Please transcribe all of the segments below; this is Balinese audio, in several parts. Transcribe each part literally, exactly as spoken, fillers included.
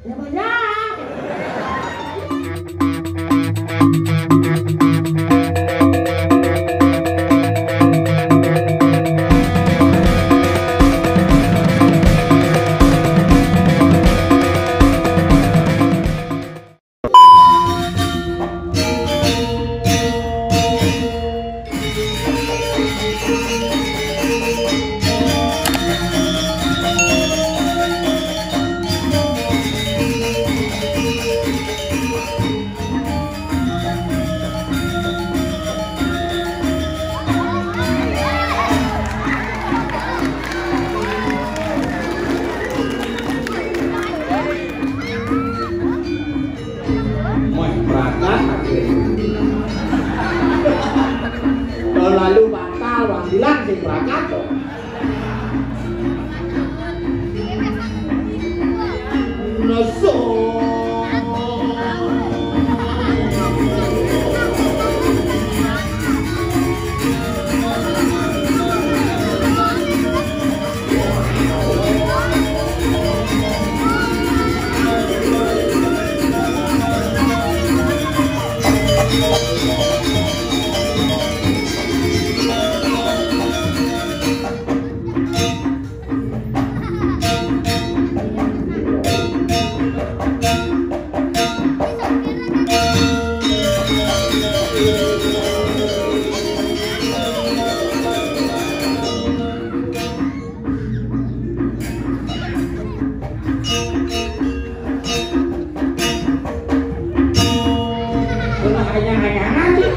Ya banyak. Meh, prakat akhirnya. Tahun lalu batal, Bang. Bilang sih prakat tuh. Nesu. Kena hayang-hayangan sih.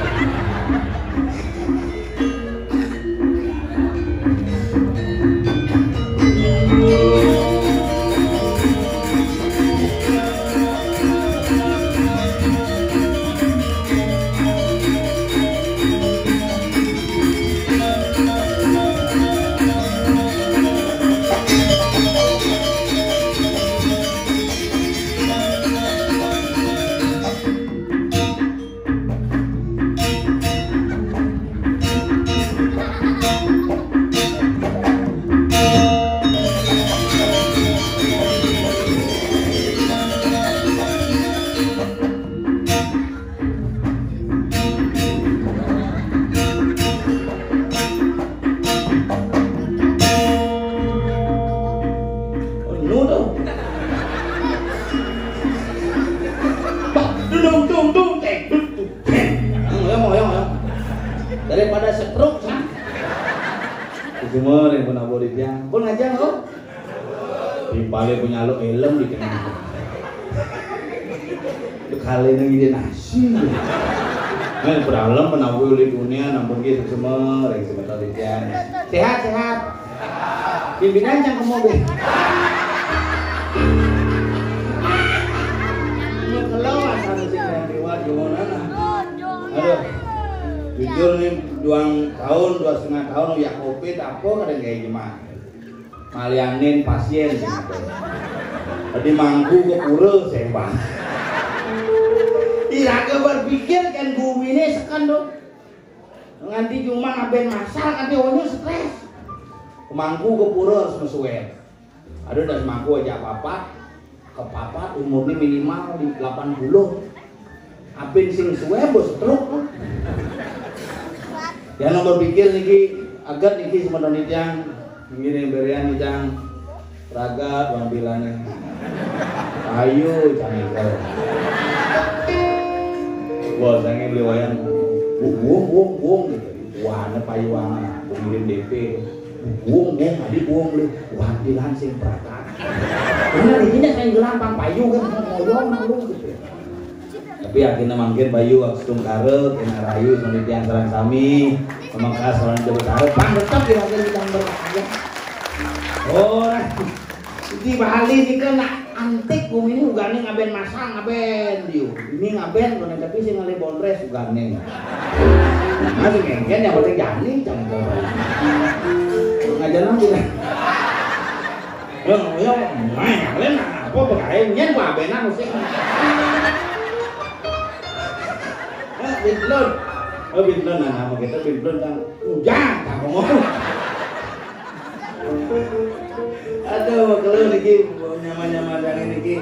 Penuh tuh. Bah, dung, dung, dung, dung, eh, dung, dung, eh. Ayo, ayo, ayo. Daripada stroke, sah. Itu mah yang pernah boleh dia. Pun aja, kok. Timpale punya lo elem di tengah. Kali ini ide nasi. Nah, beralam menawi oleh dunia, nampun kita semua, yang sebentar di. Sehat, sehat. Pimpinan yang kamu be. Ini keluar sana sih, yang lewat, gimana, nah? Aduh. Jujur nih, dua tahun, dua setengah tahun, ya covid, apa kadang kayak gimana? Malianin pasien. Tadi mangku ke pura, sembah. Iraga berpikir kan bumi ini sekan tuh. Nganti cuma ngaben masal, nganti onyo stres. Mangku ke pura harus mesuai. Ada das mangku aja apa-apa. Kepapat umurnya minimal di delapan puluh. Apin sing suwe bos truk. Ya nomor pikir niki, agat niki semeton titiang. Nggih berian titiang. Raga bang bilangnya. Ayo cangkel. Wah, sange beli wayang. Wong, wong, wong, wong gitu. Wah, ada payuangan. Pengirim D P. Wong, wong, tadi wong lu. Wah, bilang sing prakat. Karena di sini saya gelang pang payu kan, mau ngoyong malu gitu. Tapi akhirnya mangkin payu astungkara, kena rayu, sama tiang sarang sami, pamangkas, sarang Jawa Utara, pang tetap di wakil kita berbahagia. Oh, nah. Di Bali ini kan nak antik, bumi ini ugane ngaben masang, ngaben, diu. Ini ngaben, kena tapi sing ngalih bondres, ugane. Masih ngengken yang penting jani, jangan kau. Ngajar nang kita. Yo, yo, main, kalian apa berkaya? Nyen gua benar musik. Eh, Bintlon. Oh, Bintlon, nah, nama kita Bintlon, kan. Ujang, tak ngomong. Aduh, kalau niki, nyaman-nyaman yang niki.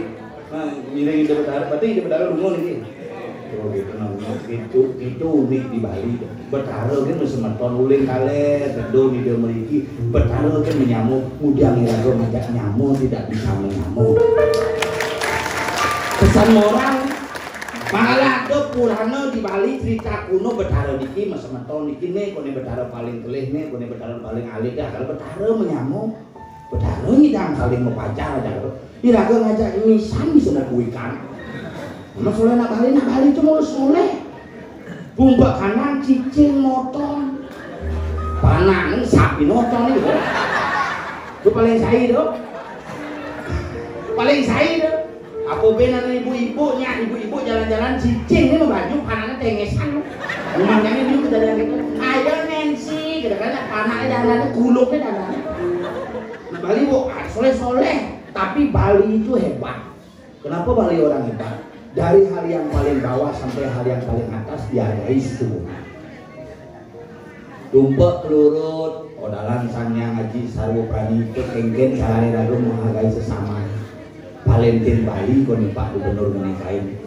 Nah, ngiring Ida Betara, berarti Ida Betara lunga niki. Oh, gitu, nah, gitu, gitu unik di Bali. Betara ki mesti semeton uling kalih, teduh Ida mriki. Betara ki menyamo, mudiang iraga ngajak nyamo tidak bisa menyamo. Pesan moral, malah ada purana di Bali, cerita kuno, Betara niki mesti semeton niki, nih, kone Betara paling kelih, nih, kone Betara paling alit, dah, kalau Betara menyamo. Betara ngidang saling mapacar aja. Iraga ngajak misan bisa makuikan. Mas soleh nak Bali, nak Bali itu mau soleh. Bumba kanang cicing motor. Panang sapi motor itu. Itu paling sae itu. Paling sae itu. Apa benar ibu-ibu nya, ibu-ibu jalan-jalan cicing ini mau baju panangnya tengesan. Rumahnya ini dulu kita jalan gitu. Ayo Nancy, kita kan panangnya jalan-jalan, kuluknya jalan. Nah, Bali, Bu, ah, soleh-soleh, tapi Bali itu hebat. Kenapa Bali orang hebat? Dari hal yang paling bawah sampai hal yang paling atas dihargai sesungguhnya. Tumpek kelurut, odalan Sang Hyang Aji Sarwa Prani itu kengken carane lalu menghargai sesama. Valentine Bali kone Pak Gubernur ngenikain.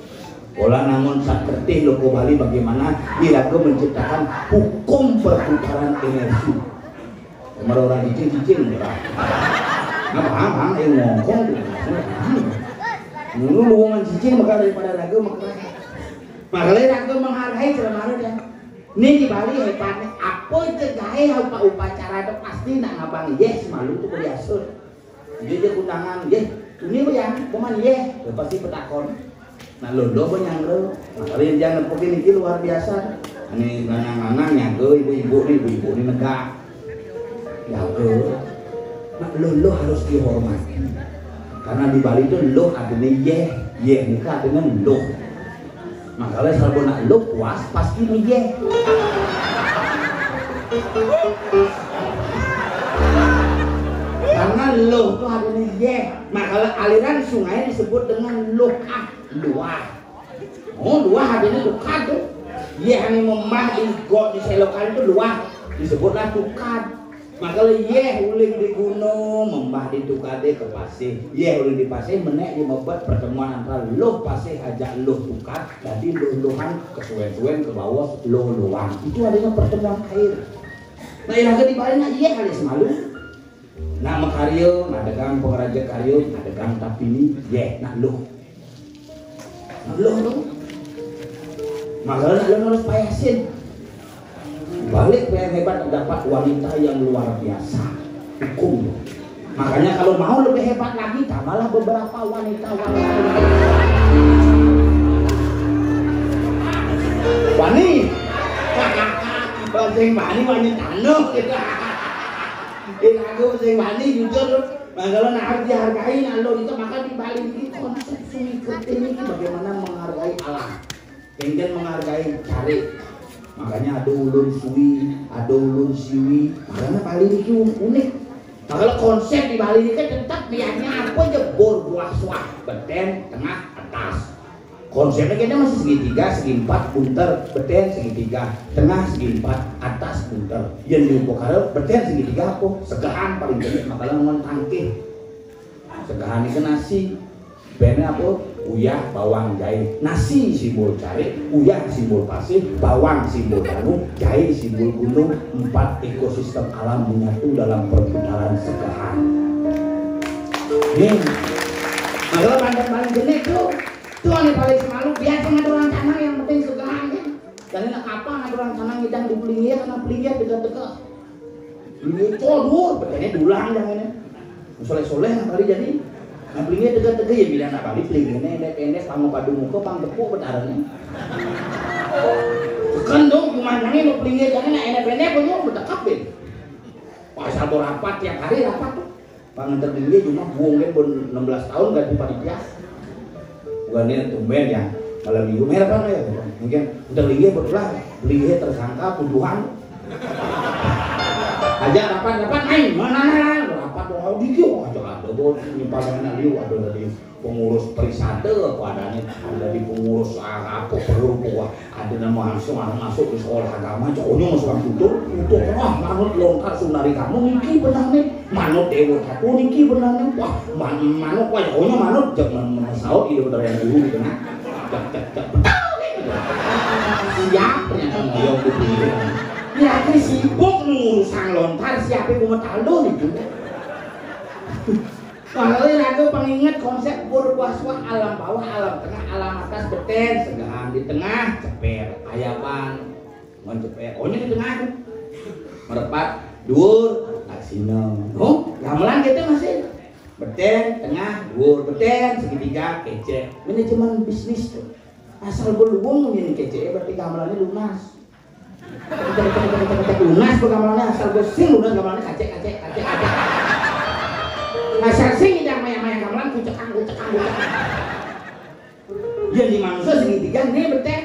Pola nangun sak kertih loko Bali bagaimana iraga menciptakan hukum perputaran energi. Mara ora cicing-cicing ora. Nah, paham, paham, eh, ngongkong tuh. Ngono luwungan cicing maka daripada raga maka. Makanya raga menghargai cara marah ya. Ini di Bali hebatnya, apa aja gawe apa upacara itu pasti nak ngabang yes malu tuh biasa. Dia aja undangan, yes, ini apa ya, cuman yes, ya pasti petakon. Nah, lho, lho, apa nyangre? Nah, kalau yang jangan begini, ini luar biasa. Ini lanang-lanang nyaga, ibu-ibu nih, ibu-ibu nih negak. Nyaga. Nah, lho, lho harus dihormati. Karena di Bali itu lho artinya yeh, yeh ini artinya lho. Makanya kalau nak lho puas, pasti nih yeh. Karena lho itu artinya yeh. Makanya aliran sungai disebut dengan lokah. Luah. Oh, luah artinya tukad tuh. Yeh ini membah di gok di selokan itu luah. Disebutlah tukad. Maka le yeh uling di gunung, membah di tukade ke pasih. Yeh uling di pasih, menek di mebet pertemuan antara luh pasih ajak luh tukad. Jadi luh-luhan kesuwen-suwen ke bawah luh-luhan. Itu adanya pertemuan air. Nah, yang agak di Bali nak yeh ada semalu. Nak makarya, ngadegang pengeraja karya, ngadegang tapi ni, yeh, nak luh. Nak luh tu. Maka nak luh harus payasin. Balik yang hebat dapat wanita yang luar biasa. Hukum. Makanya kalau mau lebih hebat lagi, tambahlah beberapa wanita-wanita. Wani. Kalau sing wani, wani tanah. Yen aku sing wani jujur, nah, kalau nak harus dihargai, nah, lo itu maka di Bali ini konsep seni kertih ini bagaimana menghargai alam. Kemudian menghargai carik. Makanya ada ulun suwi, ada ulun siwi. Makanya Bali ini un-, unik. Nah, kalau konsep di Bali ini kan tetap niatnya apa aja, bor buah suah, beten, tengah, atas. Konsepnya kita masih segitiga, segi empat, bunter, beten, segitiga, tengah, segi empat, atas, bunter. Yang diupakara, beten, segitiga apa? Segahan paling banyak, makanya ngomong tangkih. Segahan itu nasi. Bene apa? Uyah, bawang, jahe. Nasi simbol carik, uyah simbol pasih, bawang simbol danau, jahe simbol gunung. Empat ekosistem alam menyatu dalam perputaran segahan. Nih, kalau paling-paling jenek tuh, tuh ane paling semalu, biasa ngatur orang tanah yang penting segahan kan. Dan ini apa ngatur orang tanah ngidang di pelinggir, karena pelinggir dekat-dekat. Ini codur, betulnya dulang yang ini. Soleh-soleh nak kali jadi. Nah, pelinggir dekat-dekat ya bilang nak kali pelinggirnya pendek-pendek, pang padu muka, pang tepuk betaranya. Tekan dong, pemandangan mau pelinggir karena nak enak pendek, pun mau bertekap deh. Wah, satu rapat tiap hari rapat tuh. Pangantar dia cuma buang kan pun enam belas tahun ganti panitia. Bukannya tumben ya, malam minggu merah apa ya? Mungkin udah lihat betulan, lihat tersangka pembunuhan. Aja rapat-rapat, aing mana, mana, rapat, oh, di kieu aja ada, bos, ini pasangan liu ada dari pengurus perisade apa adanya, ada di pengurus, ah, apa, perlu, wah, ada nama langsung, ada masuk di sekolah agama, coknya masuk tutup, tutup, wah, manut lontar sunari kamu, mungkin benar nih. Manut dewa. Aku niki benane, wah, man-, manut, wah, pokoknya manut, jak men-, men-, saut hidup dari yang dulu gitu, nah. Jak, jak, jak, betul, gitu. Siap ternyata ngoyong gitu, gitu. Ya, aku sibuk ngurusan lontar, siapa yang mau tahu gitu. Kalau lagu pengingat konsep pur, puas, wah, alam bawah, alam tengah, alam atas, beten, segahan di tengah, ceper, ayaban, ngon ceper, oh, ini di tengah tuh. Merepat, dhuwur, laksina. Oh, gamelan gitu masih. Beten, tengah, dhuwur, beten, segitiga, kecek. Manajemen bisnis tuh. Asal beluwung ini kecek, berarti gamelannya lunas. Lunas, pergamalannya asal gue sing lunas, gamalannya kacek, kacek, kacek, kacek. Asal sing tidak maya-maya gamalan, kucekang, kucekang, kucekang. Yang di manusia segitiga nih, betek.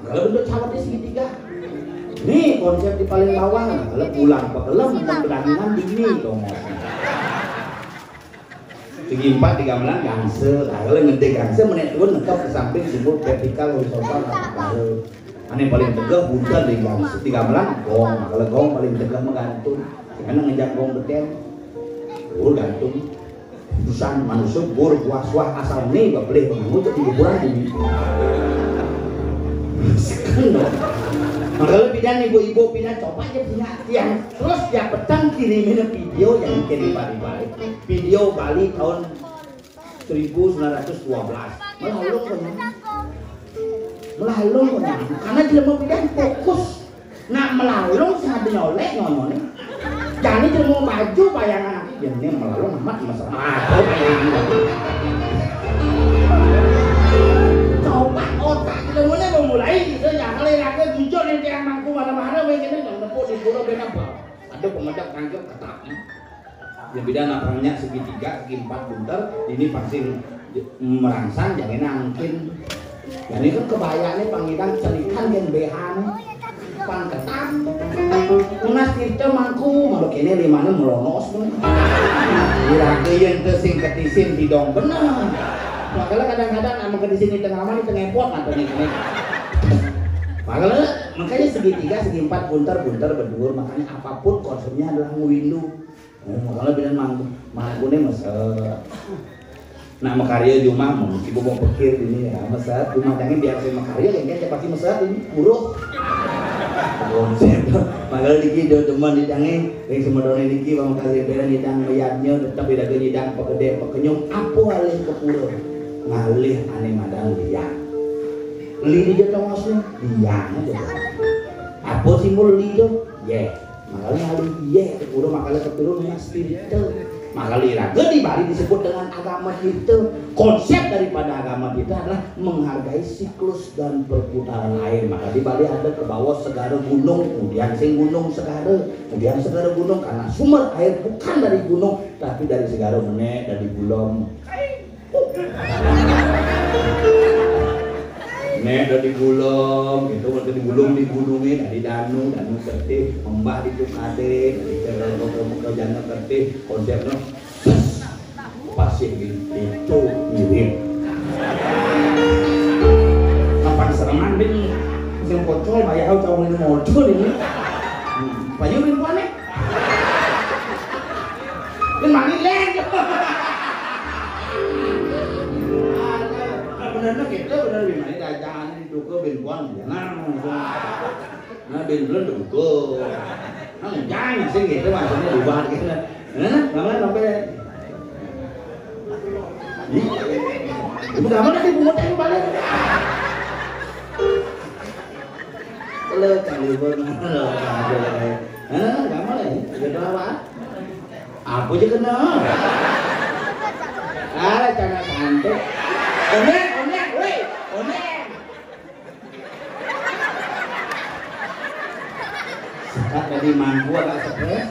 Kalau bentuk cawatnya segitiga. Nih konsep di paling bawah, kalau pulang pegelem, pegelangan dini, dong. Segi empat di gamelan gangse. Nah, kalau ngedek gangse, menek turun, nekep ke samping, simbol vertikal, horizontal, atau. Ane paling tegeh buntel di gangse, di gamelan gong. Nah, kalau gong paling tegeh menggantung. Karena ngejak gong beten, oh, gantung. Urusan manusia bur, buah, suah, asal nih, bebeleh, bangun, jadi hiburan ini. Sekarang dong. Nah, kalau bidan ibu-ibu, bidan coba aja punya tiang. Terus tiap petang kirimin video yang bikin di Bali. Video Bali tahun seribu sembilan ratus dua belas. Melalung konyang. Melalung konyang. Karena jelema bidan fokus. Nak melalung sing ade nyolek nyonyone. Jani jelema baju bayangan aku, jani melalung amat mesra. Aduh, bayangan. Coba otak jelemane mau mulai gitu, ya, kalau yang aku jujur yang tiang mangku mana-mana, weh, kene jangan nepuk di pulau, dia napa? Ada pemecah tangkap ketak. Ya, beda, nak perangnya segitiga, segi empat bunter, ini vaksin merangsang, jangan angkin. Dan ini kan kebayanya pangidang cerikan gen B H nih. Pan ketat. Tunas tirta mangku, malu kene limane melonos tuh. Iraga yen te sing ketisin bidong bener. Makanya kadang-kadang sama ketisin di tengah mah, di tengah pot atau nih, nih. Makanya, makanya segitiga, segi empat, bunter, bunter, berdua, makanya apapun konsepnya adalah ngwindu. Oh, makanya bilang mangku, mangkune meset. Nak makarya di rumah, mungkin ibu mau pikir ini ya, meset. Rumah tangga biar saya makarya, yang kan pasti meset ini, buruh. Konsep. Makanya diki do teman di tangi, yang semedono niki, bang kasih bela nyidang mayatnya, tetap tidak nyidang pegede, pekenyum, apa alih ke pura? Ngalih ane madang liang. Li di jatong asli, liang aja. Apa simbol li do? Ye. Makanya alih ye, ke pura, makanya keturun dengan spiritual. Makanya iraga di Bali disebut dengan agama tirta. Konsep daripada agama tirta adalah menghargai siklus dan perputaran air. Maka di Bali ada ke bawah segara gunung, kemudian sing gunung segara, kemudian segara gunung, karena sumber air bukan dari gunung, tapi dari segara, menek, dari gulom. Nek dari gulom, gitu, waktu di gulom, di gunungnya, dari danu, danu kertih, membah di tukade, dari kertih, jana kertih, konsepnya, pasir gitu, itu mirip. Kapan serangan, Bing? Sing pocol, bayar, tahu ini modul ini. Banyak, Bing, kuane. Kan mani leng. Nah, bener gitu, bener, gimana, dagangan itu ke, Bing, kuan, ya, nah, gitu. Nah, Bing, belum duko. Nah, jangan sih gitu, maksudnya, buat gitu. Nah, nah, sampai. Ih, itu kamu nanti pungut yang balik. Lo cari pun. Hah, kamu lagi? Gitu apa? Apa aja kena? Ah, cara santai. Onek, onek, woi, onek. Sekat tadi mangku agak stres.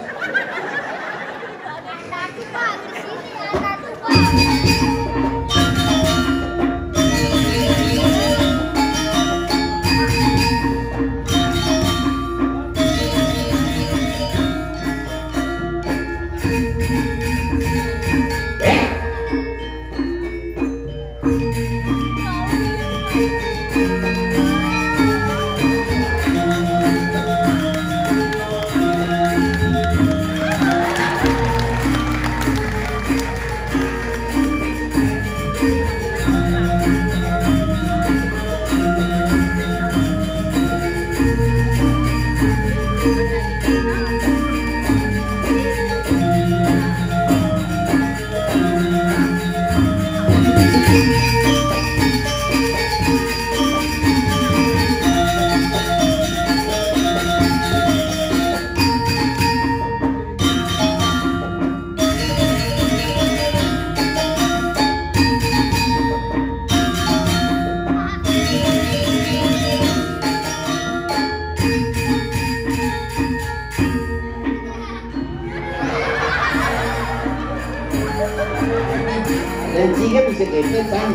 Bisa kepet, Bang.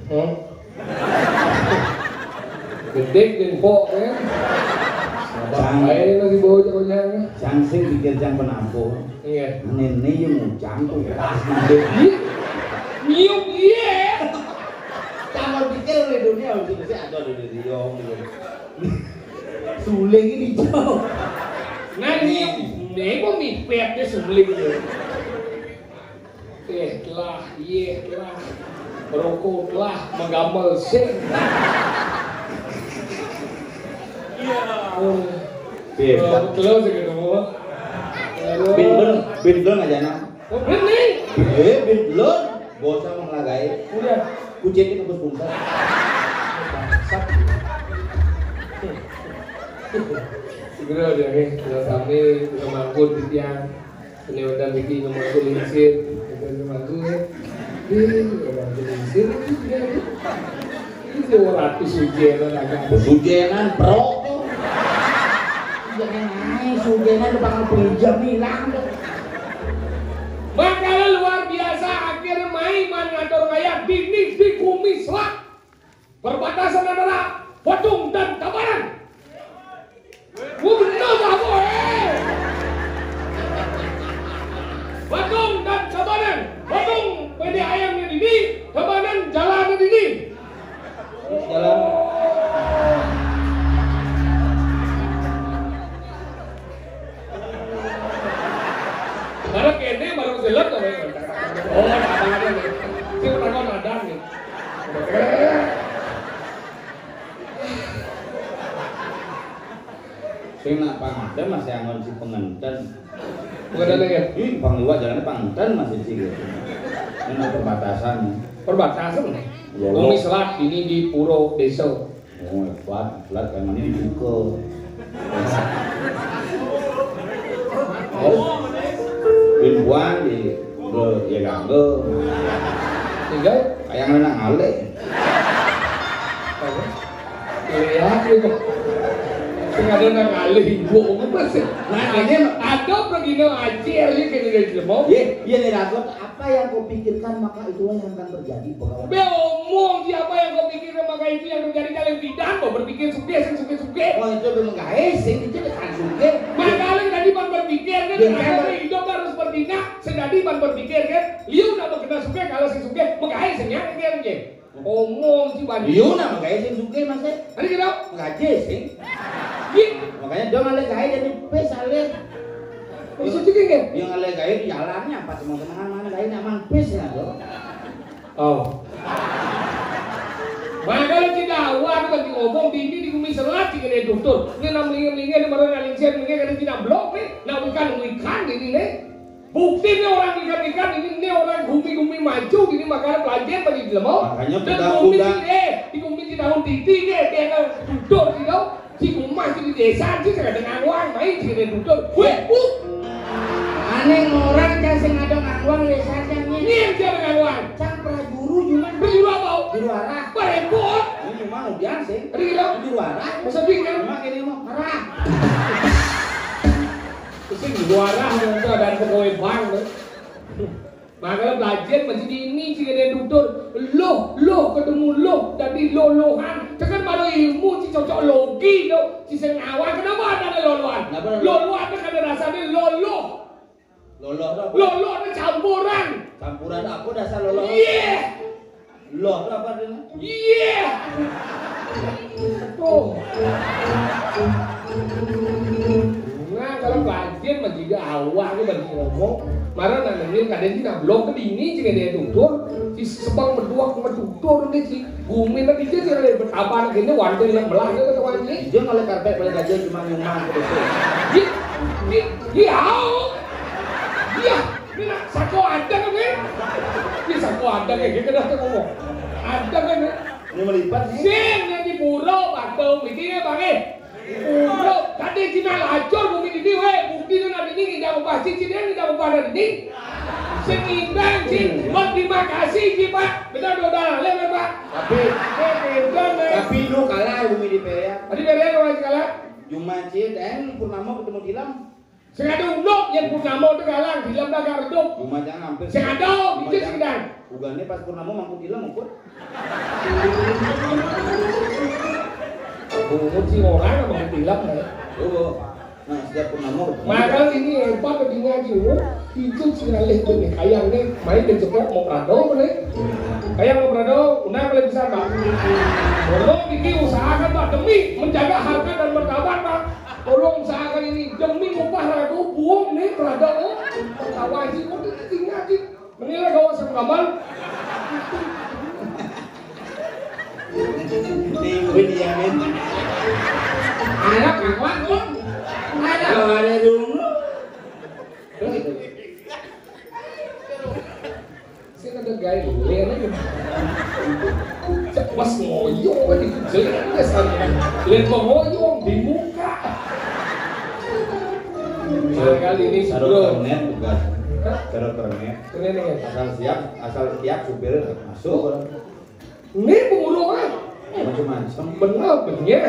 Hah? Gedeg jeung pok, ya. Sabar bae masih bawa jago-jago. Cang sing pikir cang penampung. Iya. Nene yang ngucang tuh pas gedeg. Iya. Nyium, iya. Tambah pikir di dunia, maksudnya sih ada di dunia, gitu. Suling ini, Cok. Nah, nyium. Nih, kok mipet dia suling, ya. Eh, telah, iya, telah. Rokok telah, menggamel sing. Iya. Oh. Iya. Oh, betul sih ketemu. Aduh. Bin belum, bin belum aja, nah. Oh, bin nih. Eh, bin belum. Bocah mau ngelagai. Udah. Kucing itu bos bungsa. Segera dia, nih. Sudah sampai, sudah mangkut di tiang. Ini udah bikin nomor kulingsir, udah nomor gue. Ih, nomor kulingsir itu dia. Ini dua ratus sujenan agak. Sujenan, bro. Jangan naik, sujenan udah bakal pinjam hilang. Makalah luar biasa, akhirnya main, main ngatur kayak dinding di bumi selak. Perbatasan antara Badung dan Tabanan. Gua bener, Pak, gua, eh. Badung dan Tabanan. Badung P D ayamnya dini, Tabanan jalannya dini. Jalan. Karena kene baru jelas, oh, ya. Oh, ada, ada nih. Sing pernah ada nih. Sing nak pangaden masih anggon si penganten. Bukan ada ya? Ih, pangliwat jalannya pangaden masih sih gitu. Ini perbatasan. Perbatasan nih. Ya, bumi lo. Selat ini di Puro Desa. Oh, hebat, hebat, yang ini dibuka. Terus, bin buan di, di, ya ganggu. Tinggal? Kayak nang ale. Apa? Lihat itu. Kadang nang ngalih ibu, apa sih? Nah, ini ada pergi no ajar aja kayak gini, mau? Iya, iya, nih, Rasul. Apa yang kau pikirkan, maka itulah yang akan terjadi, Bang. Be omong, siapa yang kau pikirkan, maka itu yang terjadi. Kalian bidan, mau berpikir sugih, sing sugih-sugih. Oh, itu belum gaé, sing itu kan sugih. Makanya tadi mau berpikir, kan? Iya, makanya kan. Hidup harus bertindak, sedadi mau berpikir, kan? Liu nak berkena sugih, kalau si sugih, menggaé sing yang pikir, kan? Omong si Bani. Liu nak menggaé sing sugih, Mas, eh? Tadi kita? Menggaé sing. Iya. Makanya dia ngalih gaé jadi pis, alih. Maksudnya gini? Dia ngalih gaé di jalannya, pas teman-teman mana gaé nyaman pis ya, tuh. Oh. Makanya kita awal bagi ngomong, bini di bumi selat, di kena tutur. Ini nam lingan-lingan, ini baru nang lingsian, ini kada cina blok, nih. Nah, ikan, ikan ini, nih. Bukti nih orang ikan-ikan ini, nih orang bumi-bumi maju, ini makanya pelajar bagi jelema. Makanya dan kuda-kuda. Bumi ini, eh, di bumi di tahun titi, nih, dia kan tutur, gitu. Si Umar di desa aja kada ada ngangwang, main di kena tutur. Weh, bu. Aneh orang cang sing ada ngangwang desa cang nih. Nih, dia ada ngangwang. Cang prajuru cuma. Prajuru apa? Juru arah. Barepot. Ini cuma ujian sih. Ada gitu? Juru arah. Masa pikir? Cuma ini mau arah. Sing juru arah, nanti ada pegawai bank, tuh. Makanya belajar masih di ini, sing ada tutur. Loh, loh, ketemu loh, tadi loh-lohan. Tekan baru ilmu, si cocok logi, tuh. Si sing awal, kenapa ada loh-lohan? Kenapa loh? Loh-lohan itu karena dasarnya loh-loh. Loloh tu apa? Loloh tu campuran. Campuran apa dasar loloh? Iya. Loh tu apa artinya? Iya. Tuh. Nah, kalau pelajar mah juga awak ni bagi ngomong. Marah nak dengar kadang ni nak blok ke dini juga dia tutur. Si sebang berdua ke tutur ni si. Bumi nak dia dia boleh bertabar kini, wanita nak belah dia kata wanita. Dia kalau karpet boleh belajar cuma nyuma gitu. Iya. Iya. Iya. Ini nak sako ada kan, eh? Ini sako ada kan, dia kena tu ngomong. Ada kan, eh? Ini melipat ni. Sing yang di pura, batu, ini ya, Bang, eh? Pura, tadi Cina lacur, bumi di weh, bukti tu nak ini, kita ubah, si Cina kita ubah dan ini. Sing imbang, sing berterima kasih, si Pak. Betul, betul, betul, Pak. Tapi, eh, betul, eh. Tapi lu kalah, bumi di Perea. Tadi Perea lu masih kalah? Cuma, Cid, eh, Purnama ketemu Dilam. Sing ada uluk yang purnama tu galang, Dilam dah gak redup. Cuma jangan hampir. Sing ada, cuma biji jangan. Sing ada. Ugane pas purnama mangku Dilam, mangku. Bungut si orang mangku Dilam, ya. Oh, nah, setiap purnama. Makanya ini hebat, tadinya aja, oh, itu si ngalih tu ni, kayang ni, main ke jepok mau prado, ni. Kayang mau prado, undang boleh bisa, Pak. Tolong ini usahakan, Pak, demi menjaga harkat dan martabat, Pak. Tolong usahakan ini demi ngubah raga buang nih raga, oh. Tawa aja, kok dia tinggal aja. Menilai kawan sama kawan. Ini gue diamin. Anak kawan, kok. Anak. Kalau ada dulu. Terus itu. Sing ada gaya ler aja. Cak pas ngoyong kan itu jelek ya, sana. Ler ngoyong di muka. Nah, kali ini, cara bro. Kernet juga. Hah? Cara kernet. Kernet ya? Asal siap, asal siap supir masuk. Ini pemurung ah. Macam-macam. Benar, benar.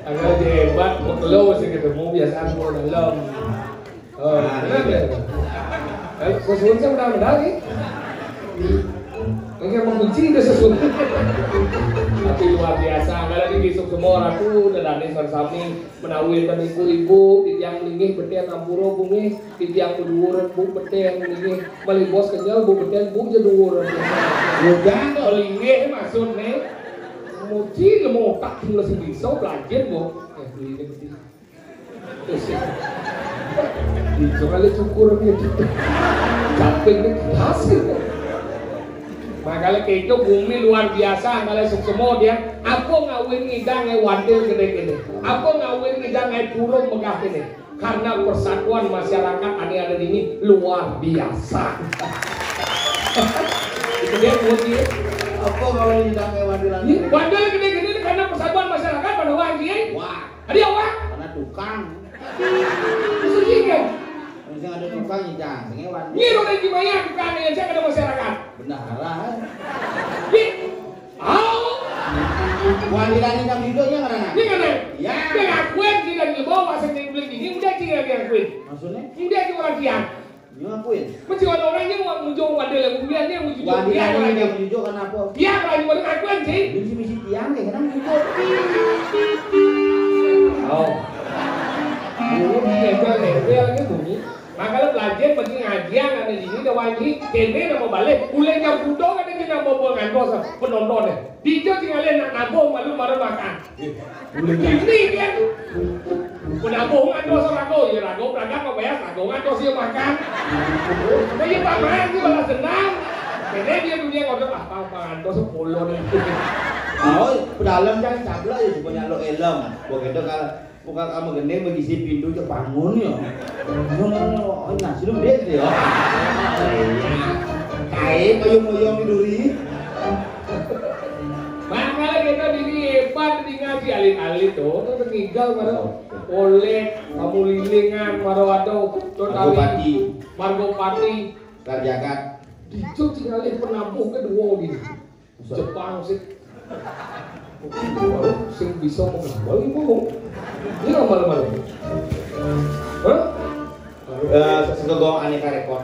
Agak hebat, lo masih ketemu biasaan mau dalam. Oh, nah, benar iya. Ya? Kalau sesuatu saya udah menang nih. Enggak mau kunci udah sesuatu. Tapi luar biasa, ada lagi besok semua orang tuh udah dane sami menawi kan ibu-ibu, titiang linggih beter ampura bungih, titiang berdua bu beter linggih. Malih bos kenyal, bu beter, bu je dua orang. Udah, kok linggih maksudnya. Muji lemu otak, mula sing bisa belajar, Bu. Eh, beli ini peti. Terus, bisa kali syukur ni. Capek ni, hasil. Makanya kayak itu bumi luar biasa, kalau suksema dia. Apa ngawin ngidang ai wadil gede gini? Apa ngawin ngidang ai purung megah gini? Karena persatuan masyarakat ane ada di ini luar biasa. Itu dia buat dia. Apa kalau ngidang ai wadil? Ini wadil gede gini karena persatuan masyarakat pada wajib. Wah. Ada apa? Karena tukang. Maksudnya kan? Misalnya ada tukang, ya jangan, sing hewan. Ini udah gimana tukang yang saya ada masyarakat? Bendahara. Di, au. Wandirani kang duduk ya ngarana. Ini kan? Ya. Dia ngakuin sih dari lebo, masa dia beli gini, udah sih dia ngakuin. Maksudnya? Udah sih orang tiang. Dia ngakuin. Mesti orang-orang yang mau muncul pada lagu dia, dia muncul. Wandirani yang muncul kenapa? Dia kalau cuma ngakuin sih. Dia mesti tiang ya, kenapa muncul? Oh. Dulu dia kan, dia lagi bunyi. Makanya belajar pergi ngajian ada di sini, ada wajib. Kene nama balik. Ulenya budong ada di nama buang andos penonton deh. Dijo tinggalin nak nabung malu marah makan. Ini dia. Penabung andos rago, ya rago beragam apa ya, rago andos ya makan. Kayak paman dia balas dendam. Kene dia dunia ngodok apa, apa andos sepuluh nih. Oh, pedalam kan cabla ya, cuma nyaluk elem. Gua kata kalau Bukan kamu gede, begisi pintu cek bangun ya. Bangun, oh, nah, sini dia gitu ya. Kayak payung-payung di duri. Makanya kita dini hebat di ngaji alit-alit tuh, tuh ngigal mana oleh kamu lilingan maro atau tuh Margopati. Margopati. Karjakat. Dijo tinggalin penabuh kedua gini. Jepang sih. Baru sing bisa menghafal ibu. Ini lama-lama. Hah? Eh, segegong aneka rekor.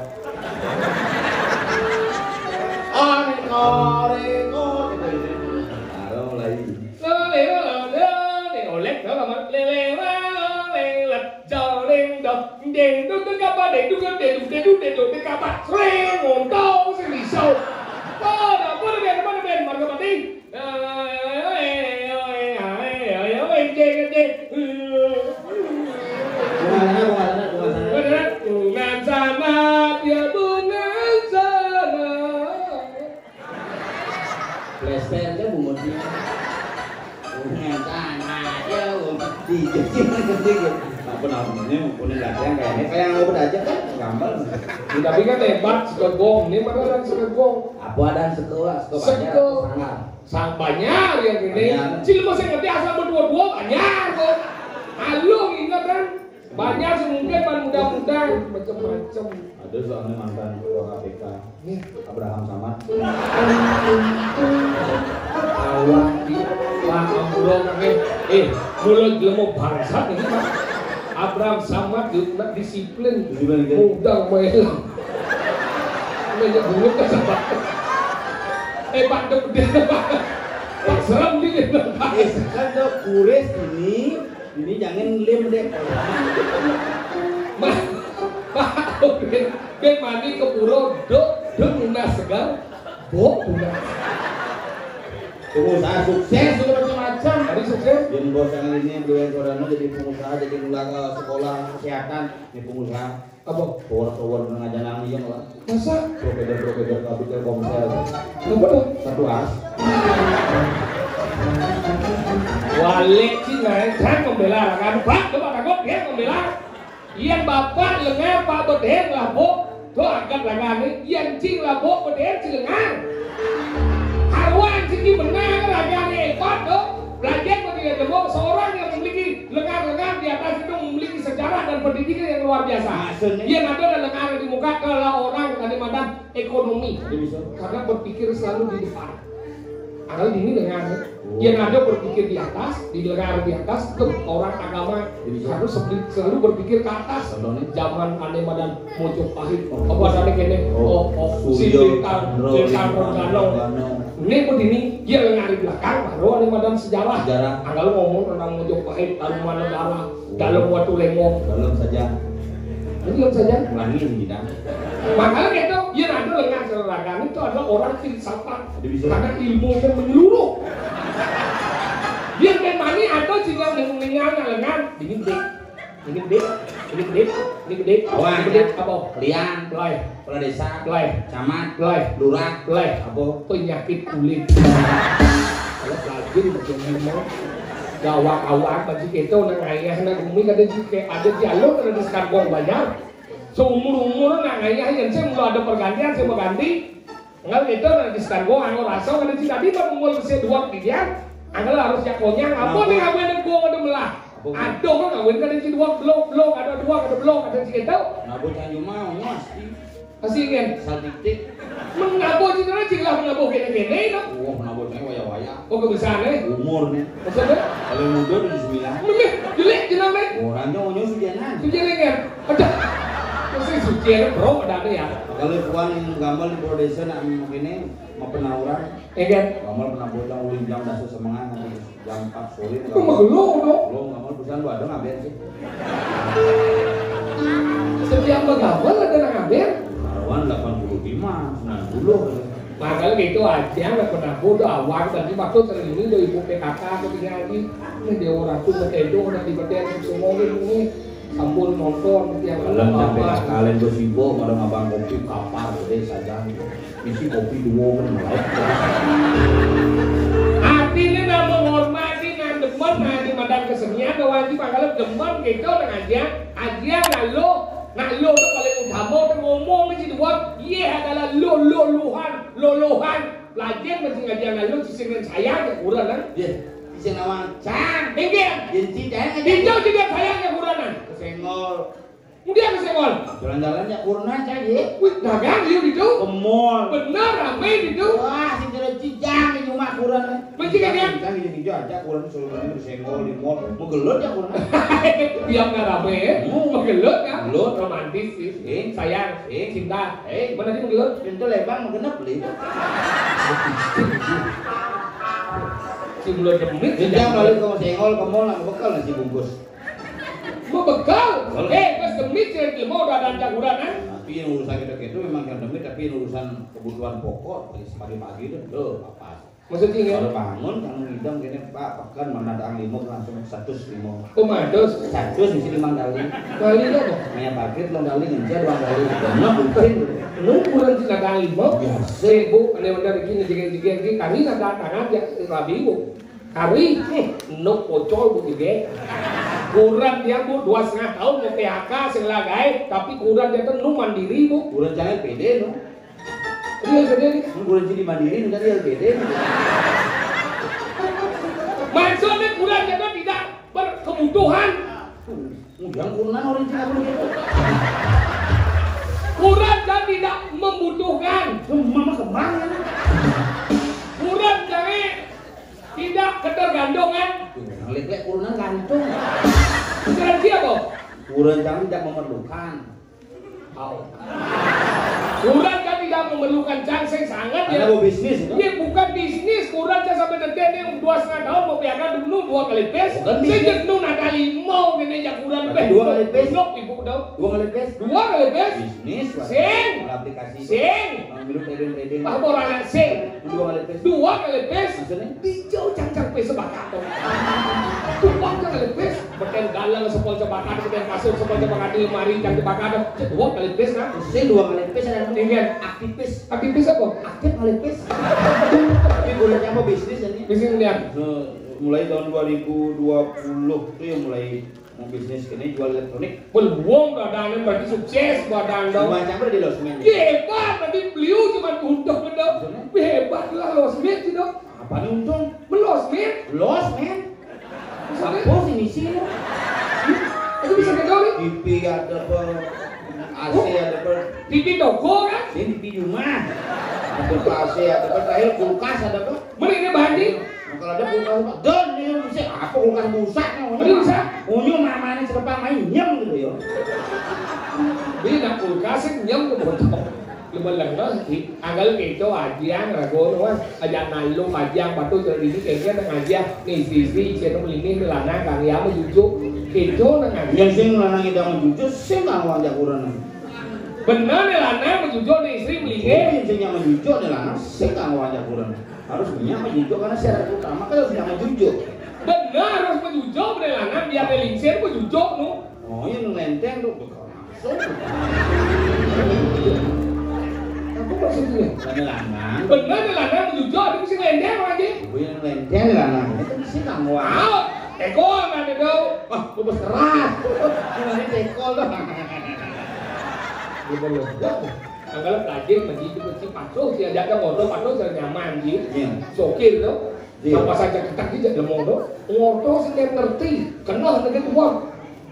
Aneka rekor. Baru mulai. Lele, lele, lele, oleh, lele, lele, lele, lele. Jaring dong, deng dong deng kapa, deng dong deng dong deng dong deng dong deng kapa, sering ngontong sing iso. Pada pada ben pada ben marga mati. Bunga sana, bunga sana, bunga sana. Bunga sana, dia bunga sana. Plester aja bungut. Bungut aja bungut. Di jepit. Apa namanya? Punya latihan kayaknya kayak ngobrol aja kan gampang. Ya, tapi kan hebat, segegong. Ini mana ada segegong? Apa ada sekolah, sekolah banyak, sanggar. Sang banyak yang ini. Banyak. Cil masih ngerti asal berdua-dua banyak kok. Halo, ingat kan? Banyak sih mungkin pan muda-muda macam-macam. Ada soalnya mantan ketua K P K. Nih, Abraham Samad. Awak di Pak Ampuro, eh, eh, mulut jelema bangsat ini, Pak. Abraham Samad di nak disiplin. Disiplin, kan? Mudah main. Meja bulu kan sama. Eh, Pak Dok, Pak. Pak serem dia, Pak. Eh, kan Dok, kuris ini Ini jangan lem deh. Mah, Pak, ben, ben mani ke pura, dok, dok nunas segar, bok nunas. Pengusaha sukses sudah macam-macam. Tadi sukses. Yang bos yang ini, beliau Corano jadi pengusaha, jadi nular, eh, sekolah kesehatan, ini pengusaha. Apa? Tower-tower ngajanan iya lah. Masa? Provider-provider kabel Telkomsel. Apa tuh? Satu as. Walik sih naik, jangan membela kan? Pak, coba takut dia membela. Yang bapak lengah, Pak Bedeng lah, Bu. Tuh angkat lengan nih. Yang cing lah, Bu, Bedeng cing lengan. Haruan sih menang lagi hebat tuh. Belajar ketika jenguk seorang yang memiliki lengan-lengan di atas itu memiliki sejarah dan pendidikan yang luar biasa. Maksudnya? Yang ada dan lengan di muka kalau orang tadi madan ekonomi. Jadi bisa. Karena berpikir selalu di depan. Kalau ini lengan, oh, yang ada berpikir di atas, di lengan di atas itu orang agama. Jadi bisa. Harus selalu, selalu berpikir ke atas. Contohnya? Zaman ane madan Mojopahit. Oh. Apa ada kene? Oh, oh, oh, si Suryo, Bintang, Chandra, Bintang Bintang, Rongkano. Rongkano. Ini begini, dia lengan di belakang, baru ane madan sejarah. Sejarah. Anggal ngomong tentang Mojopahit, Taruman Negara, dalam waktu lengok. Dalam saja. Ini dalam saja. Ulangi ini kita. Makanya gitu, dia ada lengan serangan itu adalah orang filsafat. Jadi bisa. Karena ilmunya menyeluruh. Dia memani atau sehingga mengingat lengan, ini deh. Ini gede, ini gede, ini gede. Awan, ini gede, ya. Apa? Lian. Loy. Kepala desa. Loy. Camat. Loy. Lurah. Loy. Apa? Penyakit kulit. Kalau rajin macam memang gawat awak baju kita nak ngayah nak umi kada juga ada dialog ada di sekangkong banyak. Seumur-umur nak ngayah yang saya mula ada pergantian saya berganti. Enggak gitu nak di sekangkong anggo rasa kada cita di bang umur saya dua pikiran. Anggo harus ya konyang apa nih ngawen gua ada melah. Apa? Ada kan ngawen kada cita dua belum belum ada dua ada belum ada cita. Nah, bocah cuma pasti. Asik kan? Sal titik. Menabuh cina cing lah menabuh kene-kene to. Wah, menabuh saya waya-waya. Oh, kebiasaan eh. Umur nih. Maksudnya? Paling muda tujuh sembilan. Bener, jelek jenang nih. Orangnya onyo sujanan. Sujanan kan? Ada. Mesti sujanan bro ada ya. Kalau puan yang gambar di Prodesa nak begini, mau penauran. Iya kan? Gambar penamputan ulin jam dasar semangat nanti jam empat sore. Itu mah gelo to. Gelo, gambar perusahaan lu ada ngaben sih. Setiap begambar ada nang ngaben. Karuan delapan puluh lima, sembilan puluh. Makanya gitu aja, nggak pernah bodoh awal tadi waktu terlalu itu ibu P K K atau tiga hari. Ini dia orang tuh betedo udah di betedo semua ini. Sampun nonton tiap Kalian sampai apa. Kalian tuh sibuk, orang abang kopi kapar gede saja. Isi kopi dua kan melek. Artinya nang menghormati, nang demen, nang di madan kesenian, nang wajib kalau demen gitu nang aja, aja nak lo, nak lo tuh paling utama tuh ngomong mesti dua, iya adalah lo, lo, luhan, lo, luhan. Pelajar mesti ngajar nak lo, sisi dengan saya, kurang kan? Iya. Bisa nawang. Sang, minggir. Jadi jangan aja. Dijauh juga sayangnya kurang kan? Kesenggol. Kemudian kesenggol. Jalan-jalan ya kurang aja ya. Wih, dagang yuk itu. Ke mall. Bener, rame itu. Wah, si jero cijang di rumah kurang. Mesti kan ya? Kan gitu-gitu aja kurang selalu disenggol di mall. Mau gelut ya kurang. Biar nggak rame ya. Mau gelut kan? Gelut. Romantis sih. Eh. Sayang. Eh. Cinta. Eh. Mana sih mau gelut? Pintu lebang mau genep beli. Si mulut demit. Jangan balik ke senggol ke mall nggak bekal nasi bungkus. Mau bekal? Betul. Eh, pas demit sih mau udah ada jaguran kan? Tapi yang urusan kita itu memang yang demit, tapi yang urusan kebutuhan pokok pagi-pagi itu tuh apa? Maksudnya ya? Kalau bangun kamu ngidam gini, Pak, pekan mana ada lima langsung seratus lima. Oh, matus. Seratus mesti lima kali. Kali apa? Maya parkir lima kali ngejar dua kali. Benar mungkin. Lu kurang sih ada lima. Biasa. Eh, Bu, ada benar gini, gini, gini, gini. Kami nggak ada tangan ya, rabi, Bu. Kari, eh, nuk pocol bu juga. Kurang dia bu dua setengah tahun mau P H K sing lagai, tapi kurang dia tuh nu mandiri bu. Kurang jangan pede nu. Iya pede. Nu kurang jadi mandiri nu tadi L P D. Maksudnya kurang dia tuh tidak berkebutuhan. Tuh, yang kurang orang Cina pun gitu. Kurang dan tidak membutuhkan. Semua mah kemang ya. Kurang jangan tidak ketergantungan. Tuh, yang lek-lek kurunan gantung. Asuransi apa? Kurunan jangan tidak memerlukan. Au. Kurunan kan tidak memerlukan cang sing sangat ya. Ada mau bisnis itu? Iya, bukan bisnis, kurunan saya sampai nanti ini dua setengah tahun mau piakan dulu dua kali pes. Bukan bisnis. Saya jenuh nak kali mau gini ya kurunan. Berarti dua kali pes. Blok ibu tahu. Dua kali pes. Dua kali pes. Bisnis. Sing. Aplikasi. Sing. Ngambil trading trading. Apa orang sing? Dua kali pes. Dua kali pes. Maksudnya? Dijauh cang-cang pes sebakat. Tumpang cang kali pes. Beten galang sepol cebakat, beten kasur sepol cebakat di lemari cang cebakat. Cek dua kali pes kan? Maksudnya dua kali pes ada. Iya. Aktivis. Aktivis apa? Aktif kali pes. Tapi boleh apa bisnis ini? Bisnis ini. Nah, mulai tahun dua ribu dua puluh tuh yang mulai mau bisnis ini jual elektronik. Belum keadaannya berarti sukses badan dong. Macam apa di losmen? Hebat, tadi beliau cuma untung bener. Maksudnya? Hebat lah losmen sih dong. Apa nih untung? Melosmen. Losmen. Maksudnya? Apa sih misi lu? Itu bisa ketahui. T V ada apa? A C ada apa? T V toko kan? Ini T V di rumah. Ada apa A C ada apa? Terakhir kulkas ada apa? Mana ini bahan sih? Nah, kalau ada kulkas apa? Don ini bisa apa kulkas busak nih? Ini bisa. Unyu mamane cepet main nyem gitu ya. Ini nak kulkas sih nyem ke bocor. Lu belang banget sih. Anggal keco aja ngeragono wah. Aja nalu aja batu jadi ini kayaknya tengah aja. Nih istri-istri saya tuh ini lanang kang ya mau jujur. Keco nang aja. Ya sing lanang kita mau jujur sing kang wajah kurang. Bener nih lanang mau jujur nih istri melingin. Sing yang mau jujur nih lanang sing kang wajah kurang. Harus punya apa jujur karena syarat utama kan harus punya jujur. Bener harus punya jujur bener lanang biar dia lingsir punya jujur nu. Oh iya nu lenteng tuh bekal langsung. Aku maksudnya. Bener lanang. Bener nih lanang punya jujur tapi sih lenteng lagi. Gue yang lenteng lanang itu sih kamu. Mau, eko mana dong? Wah, gue bos keras. Cuma ini tekol tuh. Gue belum. Angkala pelajar begitu kecil patuh si ajak kan ngono patuh sing nyaman ji. Iya. Sokir to. Iya. Sapa saja ketak ji jak lemong to. Ngoto sing ngerti, kenal dengan uang.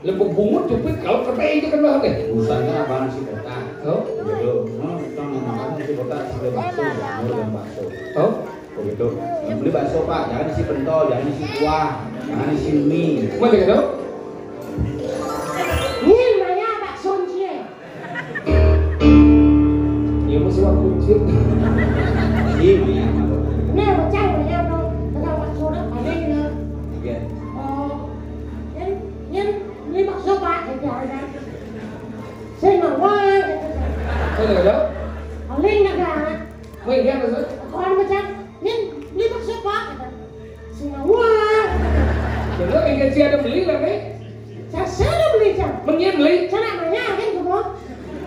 Lah, bungut jepit kalau kereta itu kena deh. Urusan kan abang nasi kotak. Oh. Gitu. Hmm, kita mau makan nasi kotak, sambil bakso, mau dengan bakso. Oh. Begitu. Nah, beli bakso, Pak. Jangan isi pentol, jangan isi kuah, jangan isi mie. Mana gitu? Ini namanya bakso cie. Ya, masih waktu kecil. Iya, iya. Nah, bocah, bocah, no. Tukang bakso, no. Paling, no. Iya. Oh. Yang, yang beli bakso, Pak. Gitu, ada. Saya mau, gitu. Mana gitu? Paling, ada. Weh, iya, maksud? Aku ada macam, "Nin, beli bakso, Pak." Kata, "Sing awal." Bener, yang kecil ada beli lah, Nek. Saya, saya ada beli, Cang. Mendingan beli. Saya nak bayar, kan, kamu?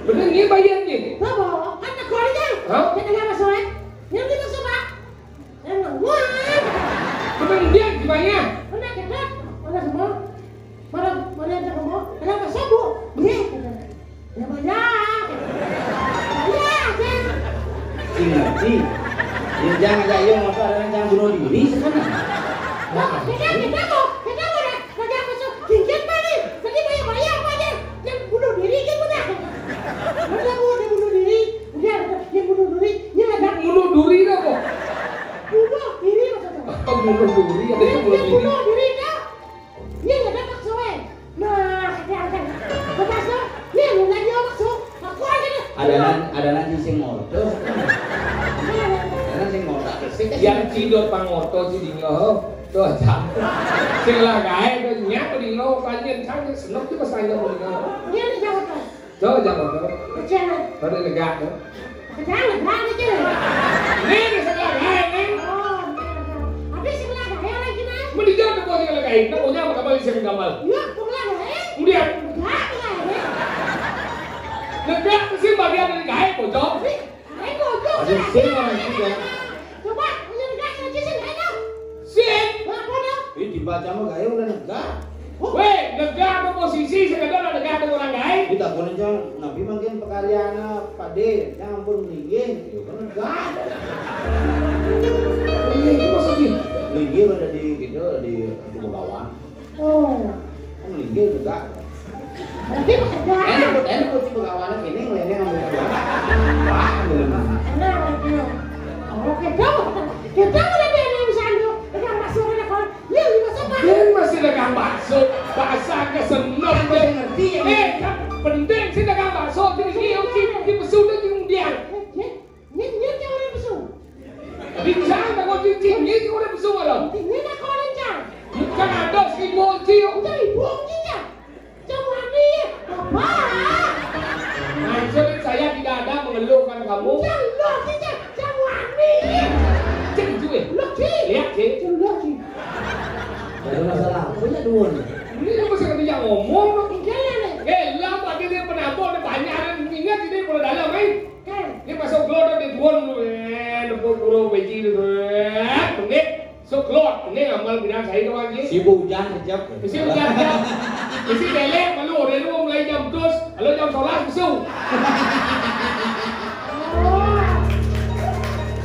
Bener, dia bayar, nih. Lah, bawa. Kan aku ada, Cang. Hah? Dia kena bakso, eh. "Nin, beli bakso, Pak." Saya nak, "Wah." Bener, dia gimana? Bener, kita. Mana semua? Mana, mana yang kamu? Kenapa sobo? Beli, kata. Ya, banyak. Banyak, ya. Sing ngerti. Ya, jangan aja, iya, masa ada yang jangan bunuh diri, sekarang. Nah, kita, kita mau, kita mau dah, mau jangan masuk. Cincin mana? Tadi banyak, banyak apa aja? Yang bunuh diri, kan, udah. Mana mau dia bunuh diri? Udah, yang bunuh diri, ini ada. Bunuh diri dah, kok. Bunuh diri, maksudnya. Apa bunuh diri? Ada yang bunuh diri? Bunuh diri, dah. Iya, ada bakso, eh. Nah, kata, kata. Bakso, iya, lu lagi bakso. Aku aja deh. Ada nan-, ada nan sing ngorto. Ada nan sing ngorto. Yang cidot pangorto, ciding lo. Tuh, aja. Sing lah gaé, tuh, nyak, ciding lo, panjen, kan, seneng tuh, pas aja, ciding lo. Iya, nih, jawab, tuh. Tuh, jawab, tuh. Kecil, nih. Pada negak, tuh. Jangan, jangan, jangan. Nih, di sebelah lain, nih. Oh, iya, iya. Tapi sebelah lain lagi, Mas. Mending jangan dibuat sebelah lain. Nah, punya apa kabar di sini, kabar? Iya, sebelah lain. Udah. Enggak, sebelah lain. Negak sih bagian dari gaib, bocor. Ih, gaib, bocor. Ada sih, orang juga. Coba, punya negak, saya sih, nggak tahu. Sip. Lah, apa dah? Ih, dibaca mah gaé udah negak. Wéh, negak apa posisi, sekadar negak apa orang gaé? Ditakoni, Cang, napi mangkin pakaryana Padé, Cang, ampun, linggih. Ya kan negak. Linggih itu maksudnya? Linggih udah di, gitu, di, di Begawan. Oh. Kan linggih negak. Berarti pekerjaan. Enak, enak, kok tipe kawannya gini, ngeliatnya ngambil uang. Wah, bener. Nah, iya. Oh, kita, kita udah ada yang bisa anu, pegang bakso, ada kawan. Iya, lima sobat. Dia masih dagang bakso, bahasa kesenok. Aku deh. Ngerti, ya. Eh, kan penting sih dagang bakso, jadi dia, dia, dia pesu, dia diundang. Eh, dia Nyén, nyén, cang orang pesu. Di cang, tak kau cincin, nyén, cang orang pesu, malam. Nyén, tak kau orang cang. Bukan ada si bocil. Udah ibu, cing, cang. Cang wani, apa? Maksud saya tidak ada mengeluhkan kamu. Cang, lo, cing, cang, cang wani. Cing, cuy. Lo, cing. Lihat, cing. Cang, lo, cing. Ada masalah, punya dua nih. Ini apa sih yang ngomong? Tinggal ya, nih. Eh, lah, pagi dia penabur, dia banyak, ingat ini pernah dalam, eh. Kan? Ini masuk keluar dari tuan lu, eh, nepuk burung beci tu, eh, menit. Sok keluar, ini amal bilang saya tu lagi. Sibu hujan kejap. Mesti hujan kejap. Mesti belek malu, orang lu mulai jam terus, lalu jam sebelas besok. Oh.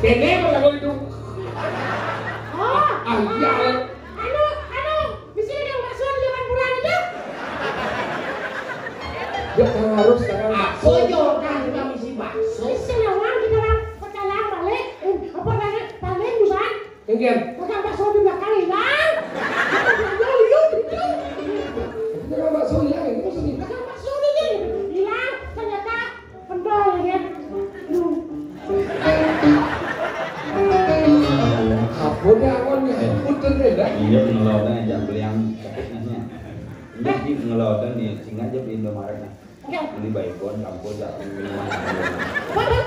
Kene pun lagu itu. Oh. Ah, iya. Anu, anu, misi dagang bakso di zaman bulan itu. Ya, kan harus dagang bakso. Apa yo, kan, kita misi bakso. Misi lawan kita orang pecalang balik, eh, apa namanya, paling busan. Enggen. Dagang bakso di belakang hilang. Apa dia lihat itu? Dagang bakso hilang, ini maksudnya. Dagang bakso ini hilang, ternyata Pentol, ya. Duh. Apa dia, awan, ya? Punten, ya, dah. Iya, pengelola yang jam beli yang sakitnya. Ini di pengelola nih, singa aja di Indomaret, nah. Oke. Beli Baygon, campur, jak, minuman. Apa, apa?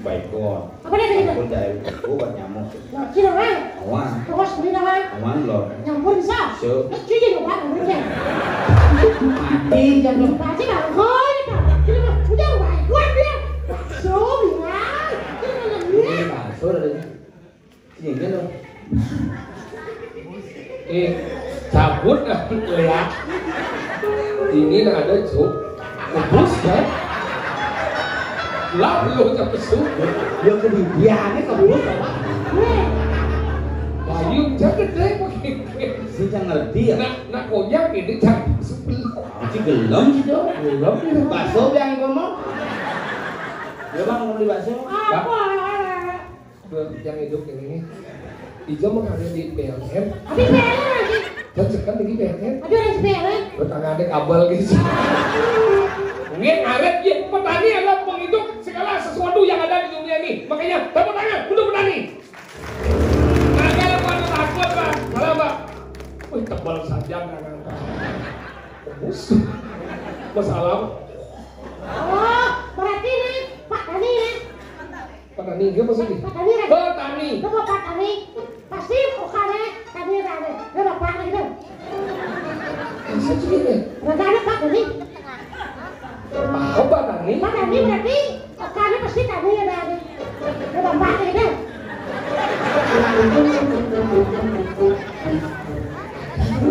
Baygon. Apa dia, dia? Campur, jak, obat nyamuk. Nah, sini, Bang. Awan. Terus, sini, Bang. Awan, loh. Nyampur bisa? So. Nah, sini, Bang, nyampurnya. Mati, jangan. Mati, Bang. Oh, ini, Bang. Sini, Bang. Udah, Bang. Kuat dia. Bakso, bilang. Sini, Bang. Ini bakso, ada. Sini, loh. Eh, cabut lah, lihat. Ini nah ada, Cuk. Kebus, kan? Lah, lu tak pesu. Ya, kebibiannya kebus, apa? Ayo, jangan deh, pakai. Sing ngerti ya? Nak, nak konyol ini jangan sebelum. Masih gelem sih, Dok. Gelem ya. Bakso yang ngomong. Ya, Bang, mau beli bakso? Apa? Dua yang hidup ini. Ijo mau kerja di P L N. Tapi P L N lagi. Dan sekarang di P L N. Aduh, ada P L N. Bertangga ada kabel gitu. Nggih, arit, nggih. Petani adalah penghidup segala sesuatu yang ada di dunia ini. Makanya, tepuk tangan untuk petani. Kagak ada pada takut, Pak. Salah, Pak. Wih, tebal saja, Pak. Tebus. Masalah. Oh, berarti nih, Pak Tani nih. Pak Tani, dia maksudnya? Pak Tani, Pak. Oh, Tani. Itu mau Pak Tani. Pasti bukannya Tani, Tani. Dia bapak gitu. Maksudnya gini. Berarti ada Pak Tani. Apa Tani? Pak Tani berarti, oh, Tani pasti Tani ya, Tani. Ya, Bapak Tani deh.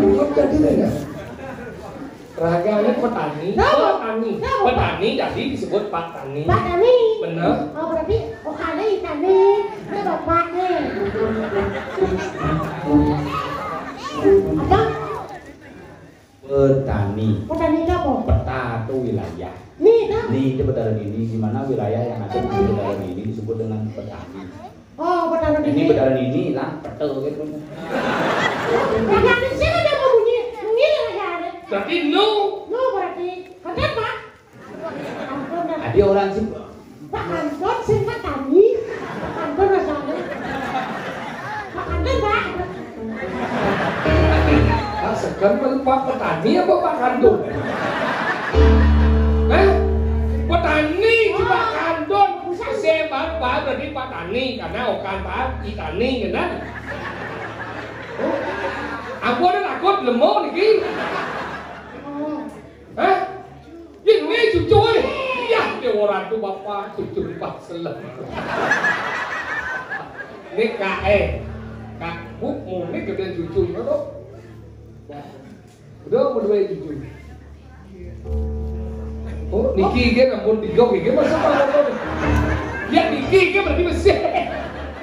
Apa Tani deh, ya? Raganya petani, petani. Petani jadi disebut Pak Tani. Pak Tani. Bener. Oh, berarti, oh, Tani, Tani. Ya, Bapak Tani. Apa? Petani. Petani itu apa? Peta itu wilayah. Nih, itu. Nih, itu petani ini. Di mana wilayah yang ada di petani ini disebut dengan petani. Oh, petani ini. Ini petani ini hilang, peta gitu. Petani sih ada mau bunyi. Bunyi ya, ya. Berarti no. No berarti. Kenapa? Ampun dah. Ada orang sih. Pak Anton sing Pak Tani. Pak Anton rasanya. Pak Anton, Pak. Ah, sekarang mana Pak Petani apa Pak Kandung? Hah? Petani cuma Kandung. Sebat Pak berarti Pak Tani karena okan Pak Itani kan? Ampun, aku lemo niki. Hah? Ini cucu eh. Ya, dia orang tuh bapak cucu pas selem. Ini kak eh. Kak bu mau ini gede cucu itu tuh. Udah mau dua cucu. Oh, niki kan ampun tiga, niki masa apa? Ya niki kan berarti masih.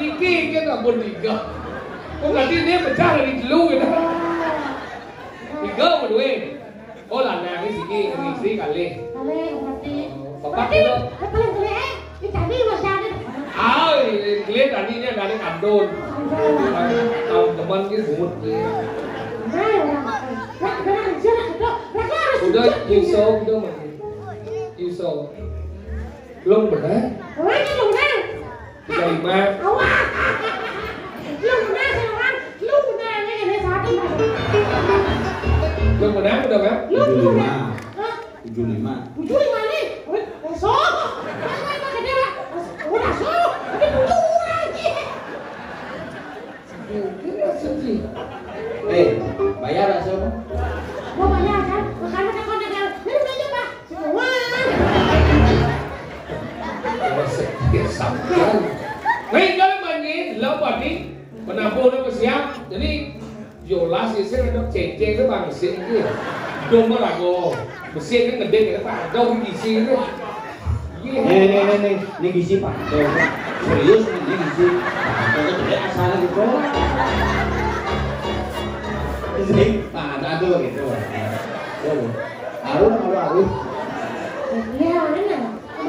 Niki kan ampun tiga. Oh, berarti dia pecah dari telu gitu. Tiga apa dua? Oh, lanang ini siki, ini istri kali. Kali, berarti. Bapak berarti, itu. Yang paling gede, eh, ini tadi masih ada. Ah, ini gede tadinya dari kandun. Kandun. Tahun teman gitu, bungut. Nah, ya, udah. Nah, benar, sudah, sudah. Berarti harus. Udah, jujur, insya Allah, udah, Mas. Insya Allah. Belum benar? Belum, belum benar. Tiga lima. Awah. Lu benar sih orang. Lu benar aja ya, satu. Lu benar udah kan? Lu benar. Hah? Tujuh lima. Tujuh lima nih. Wih, besok. Mana gede lah. Udah sok. Ini tujuh lagi. Ini sedih. Eh, bayar lah, Sob. Mau bayar kan? Makanya kan kau dagang. Ini udah aja, Pak. Semua. Nih, kalau manggil, lo pati, penabuh udah siap. Jadi, yolas ya, saya ada cecek itu bang, sih, gitu. Domba lagu. Besi kan gede, kita tak ada di sini. Nih, nih, nih, nih, nih gizi Pak. Tuh, serius nih, ini gizi. Pak, itu gede asal gitu. Sing, Pak, ada tuh gitu. Tuh. Arun, arun, arun. Iya, mana?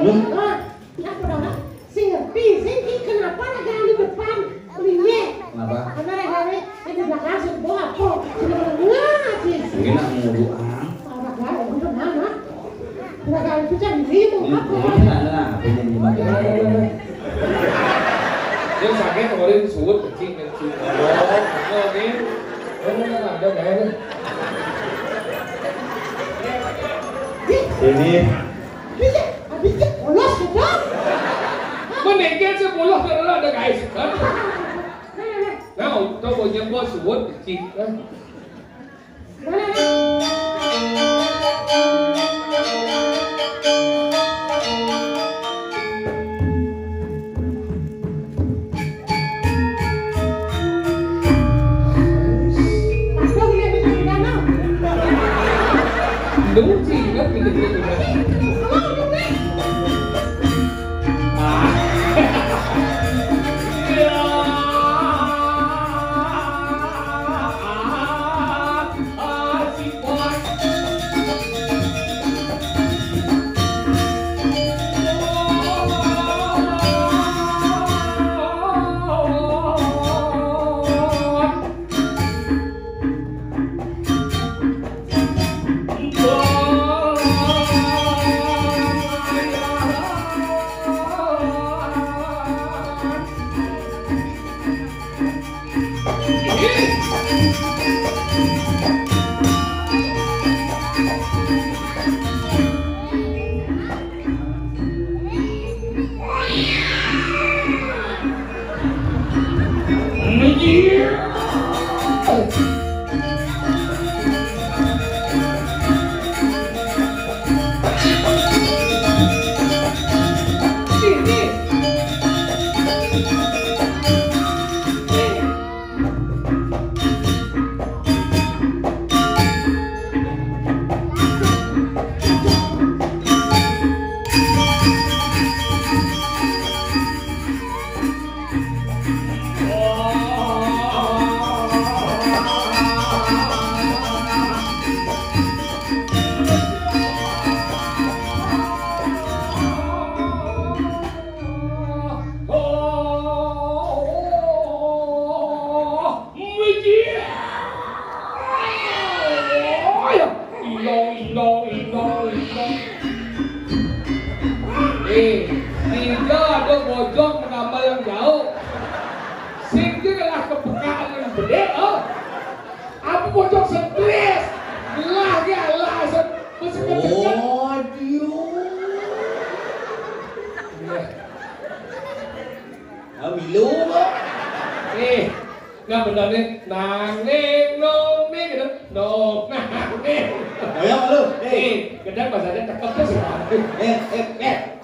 Hmm? Ah, kenapa dong? Sing ngerti, sing ki-, kenapa lagi di depan? Belinya. Kenapa? Karena lagi di belakang sih, gua apa? Sudah menengah sih. Mungkin nak mau doang. Orang lain, udah mana? Udah kali itu kan dirimu, ini, apa? Ini kan ada lah, apa yang dimakan? Dia sakit kemarin suut, kecil, kecil. Oh, oke. Oh, ini kan ada, kan? Ini. Bisa, bisa, polos gitu. Menengkel sih polos, karena ada guys, kan? Nah, nah, nah. Nah, untuk punya bos, suut, kecil, kan? Lu sih, kan, gitu-gitu, kan. Ah. Nah, bener nih. Nanging, nongning, gitu. Nong, nanging. Ayo, lu. Eh, gedang bahasanya cakep tuh sih. Eh, eh, eh.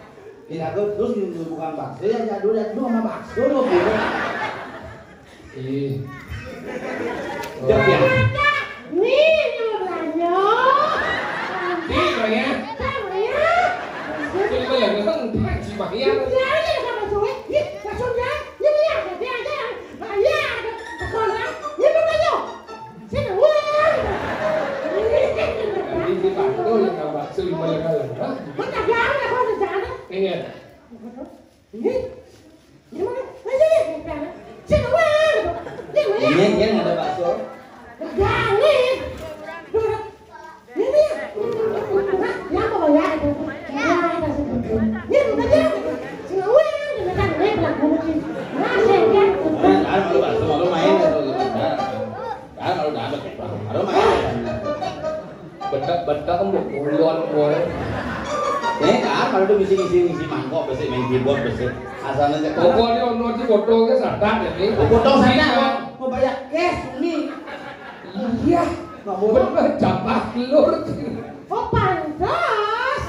Tidak, terus bukan bakso ya, jadul, jadul sama bakso lu, gitu. Ih. Jawab ya. Nih, ini mau belanja. Nih, Bang, ya. Bang, ya. Ini mah yang datang, Bang, si Bang, ya. Iya, iya, sama gue. Ih, langsung ya. Iya, iya, iya, iya. Nah, iya, ada sekolah. Ini mau belanja. Sini, wah. Ini si Bang, tuh, yang nggak bakso, gimana kalau, hah? Mana ada, ada, ada, ada. Iya. Ini? Ini mana? Ayo, ayo, ayo. Sini, wah. Ini, ini. Ini, ini ada bakso. Gak ada. Ini, ini. Nah, yang mau ya? Ya, ada sini. Ini bukan dia. Sini, wah. Ini kan, ini bukan mungkin. Nah, saya kan. Eh, anu, lu bakso, lu main, lu, lu, lu. Kan kalau udah ada, baru main. Bedak-bedak embuk kulon kowe. Eh, kan kalau udah misi-misi, misi mangkok, besi main keyboard, besi. Asal aja. Pokoknya ono di foto ke sadar ya, Pi. Oh, foto sadar. Iya. Mau bayar cash, ini. Iya. Nggak boleh. Bener, jatah telur. Oh, pantas.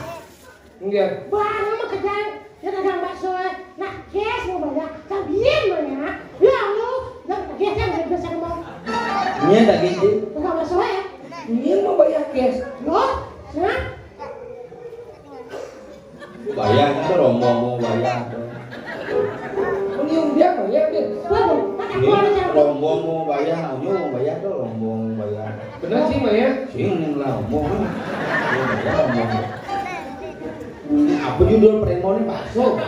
Nggih. Barang mah kerjaan ya dagang bakso, eh. Nah, cash mau bayar. Sambian banyak. Ya, lu, ya, cash yang biasa mau. Ini ada gitu. Dagang bakso, eh. Ini mau bayar cash. Loh, nah. Bayar, itu rombong mau bayar. Ini dia bayar, dia. Waduh, tak Ini aku ada cara. Rombong mau bayar, ini mau bayar tuh, rombong mau bayar. Bener sih, Maya? Sing, ini lah, rombong. Ini apa judul premo ini, bakso?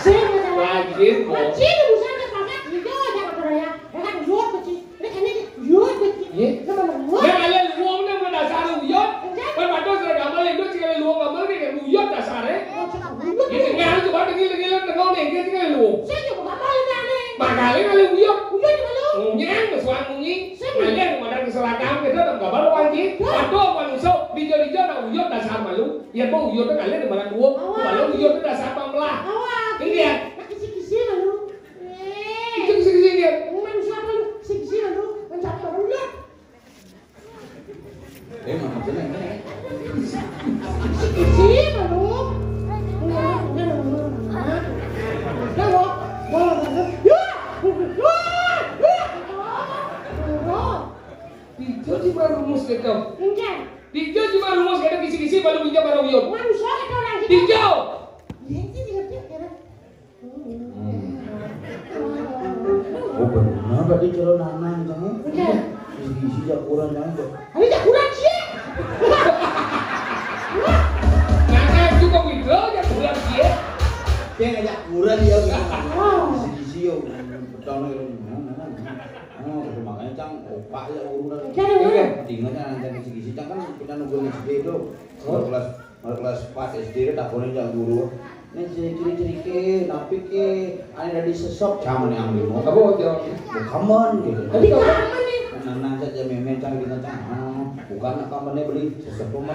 Sing, ada. Rajin, kok. Rajin, bukan ada pakai, gitu, jangan beraya. Ya kan, jujur, kecil. Ini, ini, jujur, kecil. Iya. Ini mana gua? Yang ada luwung, ini mana dasar uyut? Enggak. Kan, waduh, saya gambar, itu, sekali luwung gambar, ini kayak uyut dasarnya. Oh, cakep, uyut. Ini, nggak, coba, dengar, dengar, dengar, nih, dia sekali luwung. Saya juga gambar, ini, aneh. Makanya kali uyut. Uyut, di mana? Ngunyeng, kesuaan ngunyeng. Kalian pada keseragam kita dan gambar wajib. Waduh, manusia, dijo-dijo, nah, uyut dasar malu. Ya, kok uyut kalian di mana gua? Awal. Malu uyut dasar pamlah. Awal. Ini ya. Nah, kisi-kisi malu. Eh. Itu kisi-kisi dia. Manusia apa lu? Kisi-kisi malu. Mencap malu ya. Eh, maksudnya ini. Kisi-kisi malu. Udah, mau. Mau, mau, mau. Ya! Ya! Ya! Dijauh di mana rumus gitu? Enggak. Dijauh di mana rumus gitu, kisi-kisi baru bijak baru uyut. Manusia itu orang gitu. Dijauh. Iya, itu juga dia kira. Hmm. Oh, benar tadi kalau nanang, kan? Iya. Kisi-kisi jakuran, kan? Ada jakuran sih. Nanang juga withdraw jakuran sih. Dia ngajak kuran dia. Oh. Kisi-kisi, yo. Betul, yo. Nah, nah, nah. Oh, makanya cang opak ya urunan. Iya, iya. Tinggalnya nanti kisi-kisi cang kan kita nunggu S D itu. Oh. Baru kelas, baru kelas empat S D itu tak boleh cang guru. Ini ciri-ciri ke, napi ke, ada dari sesok cang yang limo. Apa jawab? Bukan gitu. Tapi kamu nih. Nah, nah, saja meme cang kita cang. Ah, bukan apa mana beli sesok pun. Eh,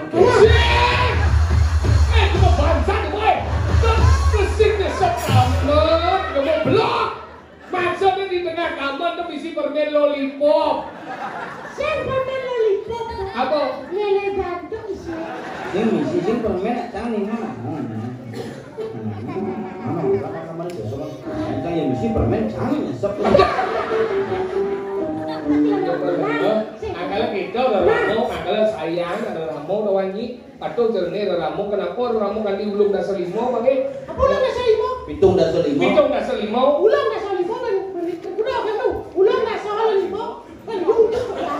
cuma bangsa tuh, boy. Kan bersih sesok amat, kamu blok. Maksudnya di tengah kamar tuh isi permen lollipop. Sing permen lollipop. Apa? Lele jantung isi. Sing isi sing permen cang nih mana? Hmm. Hmm. Mana bukan kamar itu sama. Cang yang isi permen cang nyesep. Akal kita udah ramo, akal sayang, ada ramo, ada wangi. Aduh, jenenge reramo, kenapa reramo kanthi ulung dasar lima, Pak, nggih? Apa ulung dasar lima? Pitung dasar lima. Pitung dasar lima. Ulung dasar lima, ben, ben, kudu kan tu. Ulung dasar lima, ben, ulung dasar lima.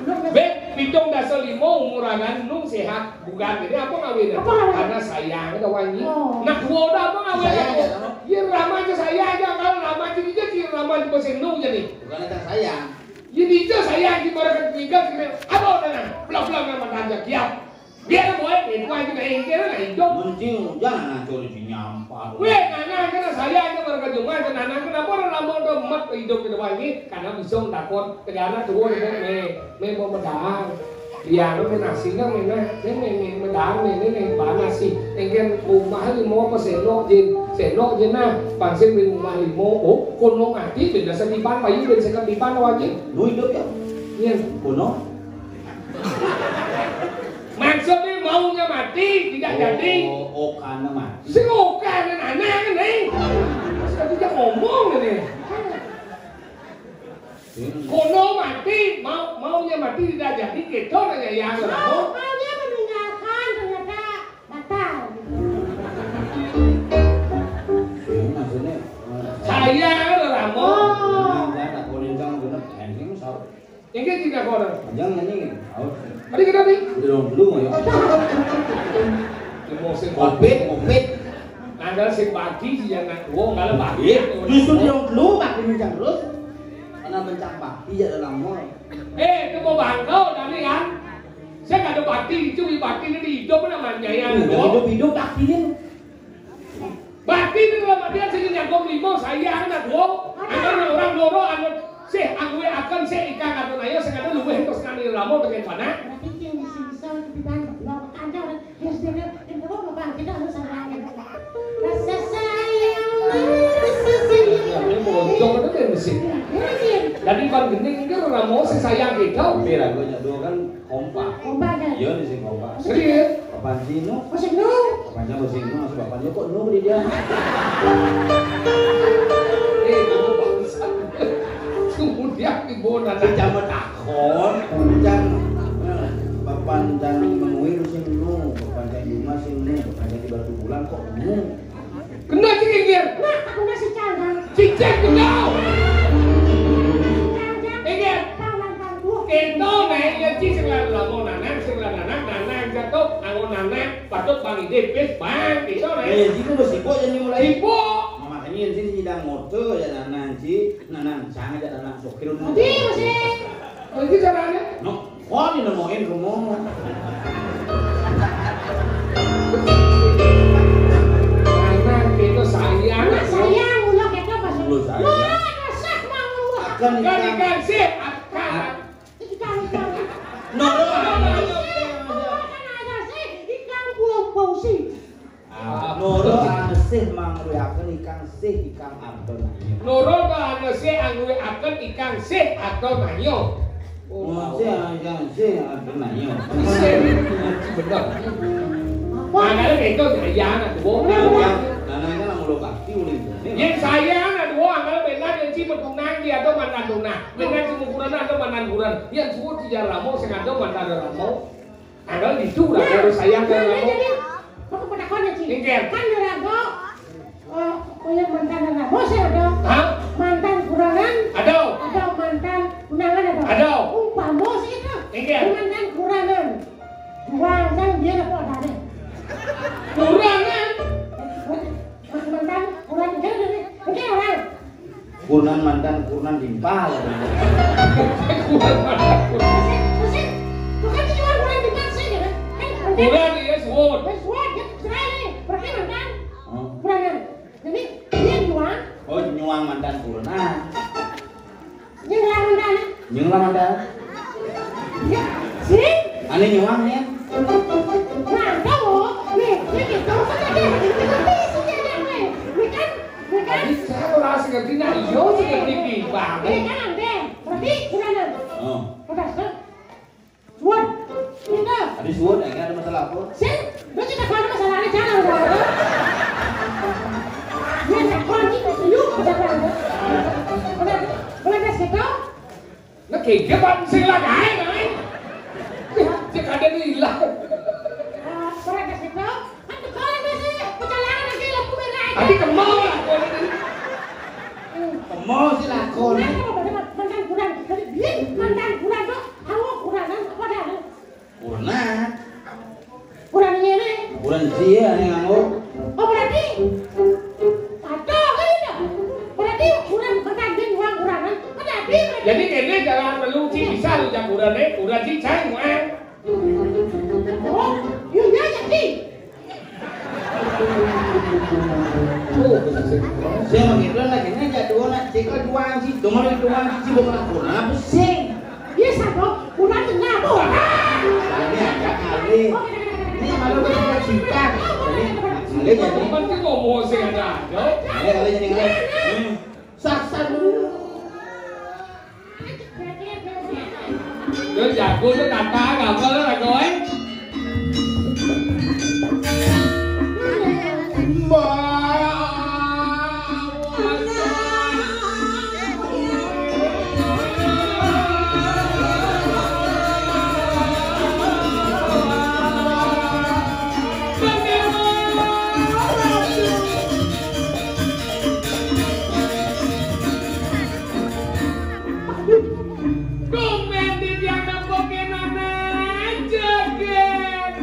Ulung dasar Beb, pitung dasar lima umur agan nung sehat, bugar. Jadi apa ngawin? Apa ngawin? Karena sayang ada wangi. Oh. Nah, dua udah apa ngawin? Sayang aja, no? Iya, rama aja saya aja, kalau rama aja dia, dia rama aja sing nung jadi. Bukan ada sayang. Jadi itu saya di barakat tiga, sini, apa udah, nah, belum, belum, nama raja kiap. Biar boleh, itu aja kayak ini, lah, hidup. Mending hujan, anak curi di nyampar. Weh, anak, anak saya aja barakat Jumat, anak, kenapa orang lama udah emat hidup kita wangi? Karena bisa mendapat negara tua, gitu, me, me mau medang. Iya, lu me nasi, kan, me, me, me, me, medang, me, me, me, panas. Engkén omah limo apa sélok, Jin? Sélok, Jin, nah. Pang sing ring omah limo. Oh, kono mati, bén dasa tiban, payu bén séket tiban, apa, Jin? Nu idup, ya? Nyén. Kono? Maksudnya maunya mati, tidak jadi. Oh, okana mati. Sing okana anak, nih. Terus dia ngomong ini. Kono mati, mau, maunya mati tidak jadi, gitu nanya yang. Mau, maunya meninggalkan, ternyata batal. Maksudnya, eh, saya, Ramo. Nah, saya tak boleh, jangan bener. Ini sahur. Inggih, Cina kono. Jangan ini. Sahur. Tadi kita nih. Udah dong, belum ya. Emosi. Covid, covid. Anggal sing pagi, sing anak wong, kalau pagi. Iya, justru dia belum, pagi mencang terus. Karena mencang pagi ya dalam mall. Eh, itu mau bangkau tadi kan? Saya nggak ada bakti, itu di bakti ini di hidup mana manjaya. Hidup, hidup baktinya. Bakti ini dalam artian sing nyangkong lima, saya anak wong, anak orang loro, anak sih, anggué akan sih ikang atau naya, sing ada luwih terus nani lama dengan mana? Berarti yang sing bisa kita nggak kantor, ya sudah, yang perlu mau kita harus ada. Rasa sayang, rasa sayang. Ya, ini bocor itu kan mesin. Ini mesin. Jadi Bang Gending ini orang mau sih sayang kita. Hampir aku nyak dua kan kompak. Kompak, kan? Iya, di sini kompak. Serius? Papan Cino. Masih nu. Papan Cino, masih nu, masih papan Cino. Kok nu di dia? Eh, kamu bangsat. Kemudian di Bona. Sing jam takon, papan Cang, eh, papan Cang Mengwi sing nu, papan Cang Yuma sing nu, papan Cang di Batu Bulan kok nu? Kena cicing dia. Nah, aku nasi canggang. Cicing kena. Canggang. Inggih. Paman Bangku. Kita naik ya, Ci, sing lan lamo nanang, sing lan nanang, nanang jatuh, anggo nanang, patut Bang Ide, bis, Bang, kita naik. Eh, Ci, ku wis sibuk jadi mulai. Sibuk. Nah, makanya Ci nyidang moto ya nanang, Ci. Nanang, jangan aja nanang sopir. Tadi, masih. Oh, ini caranya? No, kok ini nemuin kamu? Anak itu sayang. Anak sayang, ulah kita pas. Ulah sayang. Wah, dasar mau. Akan ikan. Ikan sih, akan. Ikan, ikan. No, no, no, no, no. Ikan sih, ikan buang fungsi. Ah, Nurul anesih mangruyaken ikang sih ikang arta nanya. Nurul anesih angruyaken ikang sih arta nanya. Oh, sih, ikang sih arta nanya. Sih, bener. Makanya itu saya anak wong. Nah, nah, kan mulo bakti ulih. Yen saya anak wong, angkal benar yen si petunang dia ada mantan tunang. Benar si mukuran ada mantan kuran. Yen suwun dia ramo sing ada mantan ramo. Anggal ditu lah, harus sayang kan. Jadi, aku penakon ya, Ci. Inggih. Kan neraga, eh, punya mantan neraga, sih ada. Hah? Mantan kurangan. Ada. Ada mantan tunangan ada. Ada. Umpama sih itu. Inggih. Mantan kurangan. Jual kan dia apa ada deh. Kurangan. Mantan kurangan, jadi, jadi, jadi orang. Kurenan mantan, kurenan timpal. Kurenan mantan, kurenan. Terus, terus, terus kan cuma kurenan timpal saja, kan? Kan, kan. Kurenan, ya, suwun. Ya, suwun, ya, cerai nih. Berarti mantan. Oh. Kurenan. Jadi, dia nyuang. Oh, nyuang mantan kurenan. Nyuang mantan. Nyuang mantan. Ya, sih. Ane nyuang, ya. Nah, kamu, nih, nih, gitu. Kan ada, ini kan, ini kan, ini kan. Tadi saya ora sing ngerti, nah, iya sing ngerti piye, Bang. Ini kan, deh. Berarti, kurenan. Oh. Terus, terus. Suwun. Pinter. Tadi suwun, ya, ada masalah apa? Sing, lu cerita apa masalahnya, jangan, udah. Dia tak kunci, itu yuk, udah, udah. Udah, udah, udah, situ. Nek gegepan sing lagae, Bang. Cek ada ilang. Eh, ora kasih tau. Kan teko lho, Mas, eh. Pecalangan lagi lampu merah aja. Tadi kemol lah. Hmm. Kemol sih lakon. Nah, apa bener mantan kurang? Jadi biyen mantan kurang kok. Aku kurang kan apa dah? Kurang. Kurang ngene. Kurang dia yang nganggo. Oh, berarti patuh kan itu? Berarti kurang pertanding uang kurangan. Berarti, berarti. Jadi kene jalan perlu sih bisa lu jakurane, kurang sih cang, eh. Oh, iya, iya, iya, sih. Sing mengidul lagi nek jadwal nak cekel duang siji, domel duang siji, mbok lakukan apa sing? Iya, sapa? Kurang tengah apa? Ini agak kali. Ini malu kita cerita. Nggih, nggih. Mesti ngomong sing ada. Nggih, nggih, nggih. Hmm. Saksan. Yo jago to kata gagal to kowe. Tumben di tiang nempukin anak joget.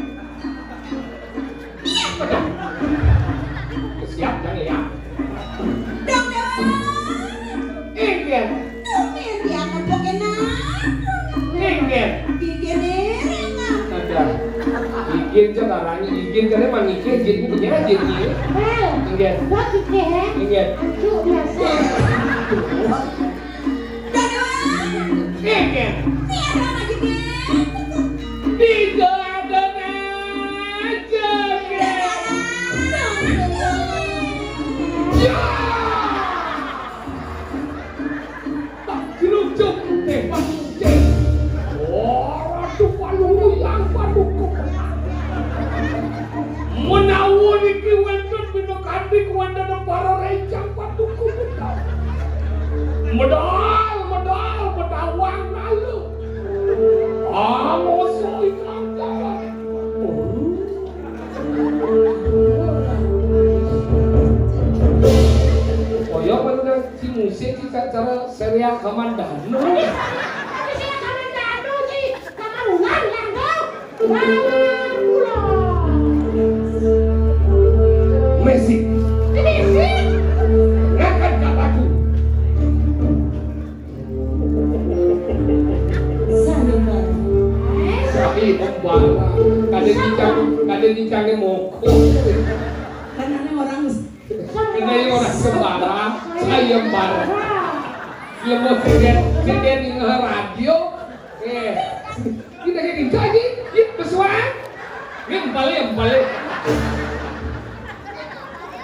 Siap, Jang, ya. Dong, dong. Inggih. Tumben di anak pokoknya. Inggih. Gigi nih, Rena. Ada. Izin, Jang, arahnya izin, karena emang izin, izin punya izin, ya. Hei, Inggih. Gua gigi, he. Inggih. Aduh, biasa. Dong, dong. Inggih. Nih, ada anak gigi. Tiga adonan joget. Ya! Tak jerujuk teh pancing. Ora tuh palungu yang paduka. Menawa niki wonten bina kanthi kuwenten para rejang paduka. Medal, medal, pedawang lalu. Amoso ikang jalan. Kaya meneh si musik iki cara serial Kamandanu. Tapi sing Kamandanu iki Kamarungan, Yanto. Wah, kula. Mesik. Mesik. Ngakan kapaku. Sayembara. Sayembara. Kada cincang, kada cincange moko. Karena orang. Kena yang orang sembara, sayembara. Lemo segen, segen ning radio. Eh, kita ke cinta lagi. Yuk, pesuan. Ini empale, empale.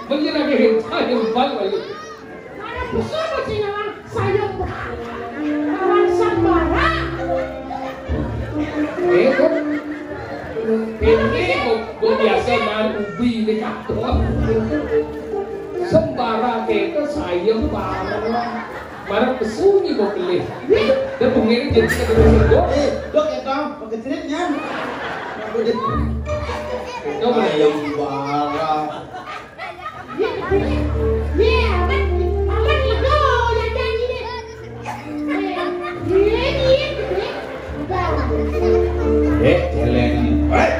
Bener lagi, sayembara lagi. Mana besar masih nyawang sayembara. Orang sembara. Eh, kok? Ini kok, kok biasa nang ubi ini katon. Sembara kita sayembara. Marang pesunyi kok kelih. Dan pengiring jadi kita terus kok. Eh, dok ya tau, pakai ceritnya. Itu sayembara. Ye, aman, aman lego yang nyanyi deh. Ye, ye, ye. Eh, celeng. Eh.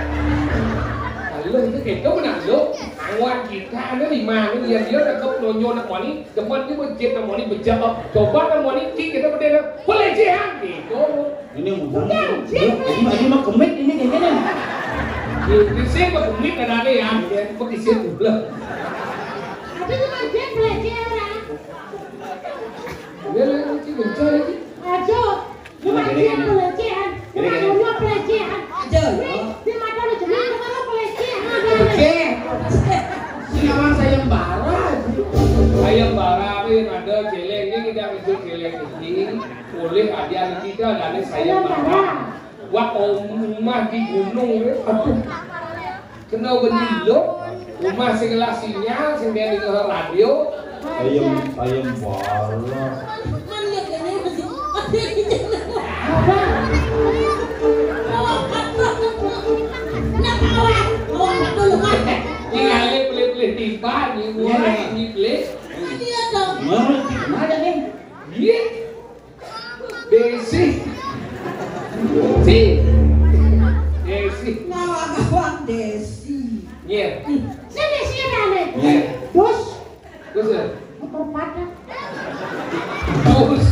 Kalau itu kita menang lo, awak kita ada lima ni, ya dia nak kau nonyo nak moni, depan ni pun jet nak moni bejak. Coba nak moni, kita berdua pelecehan gitu. Ini yang utang. Bukan, ini, ini, ini mah kemit ini kayaknya nih. Di, di sini mah kemit ada ada ya. Iya. Kok di sini pula. Tapi itu mah dia pelecehan orang. Iya, iya, ini sih bencana ini. Aduh, lu mah dia pelecehan. Lu mah dunia pelecehan. Aduh. Ini, dia mah ada jenis, dia mah pelecehan. Pelecehan. Si nama sayembara. Sayembara apa yang ada, jelek. Ini kita kecil jelek ini. Boleh aja kita dari saya marah. Wah, omah di gunung, eh, aduh. Kena beli lo, rumah sing ngelah sinyal, sing dia denger radio. Ayam, ayam bala. Ini ngalih pelih-pelih tiba, ini mulai, ini pelih. Mana, mana nih? Iya. Desi. Si. Desi. Ngawak-ngawak Desi. Iya. Sing Desi rame. Iya. Terus? Terus ya? Motor pada. Terus.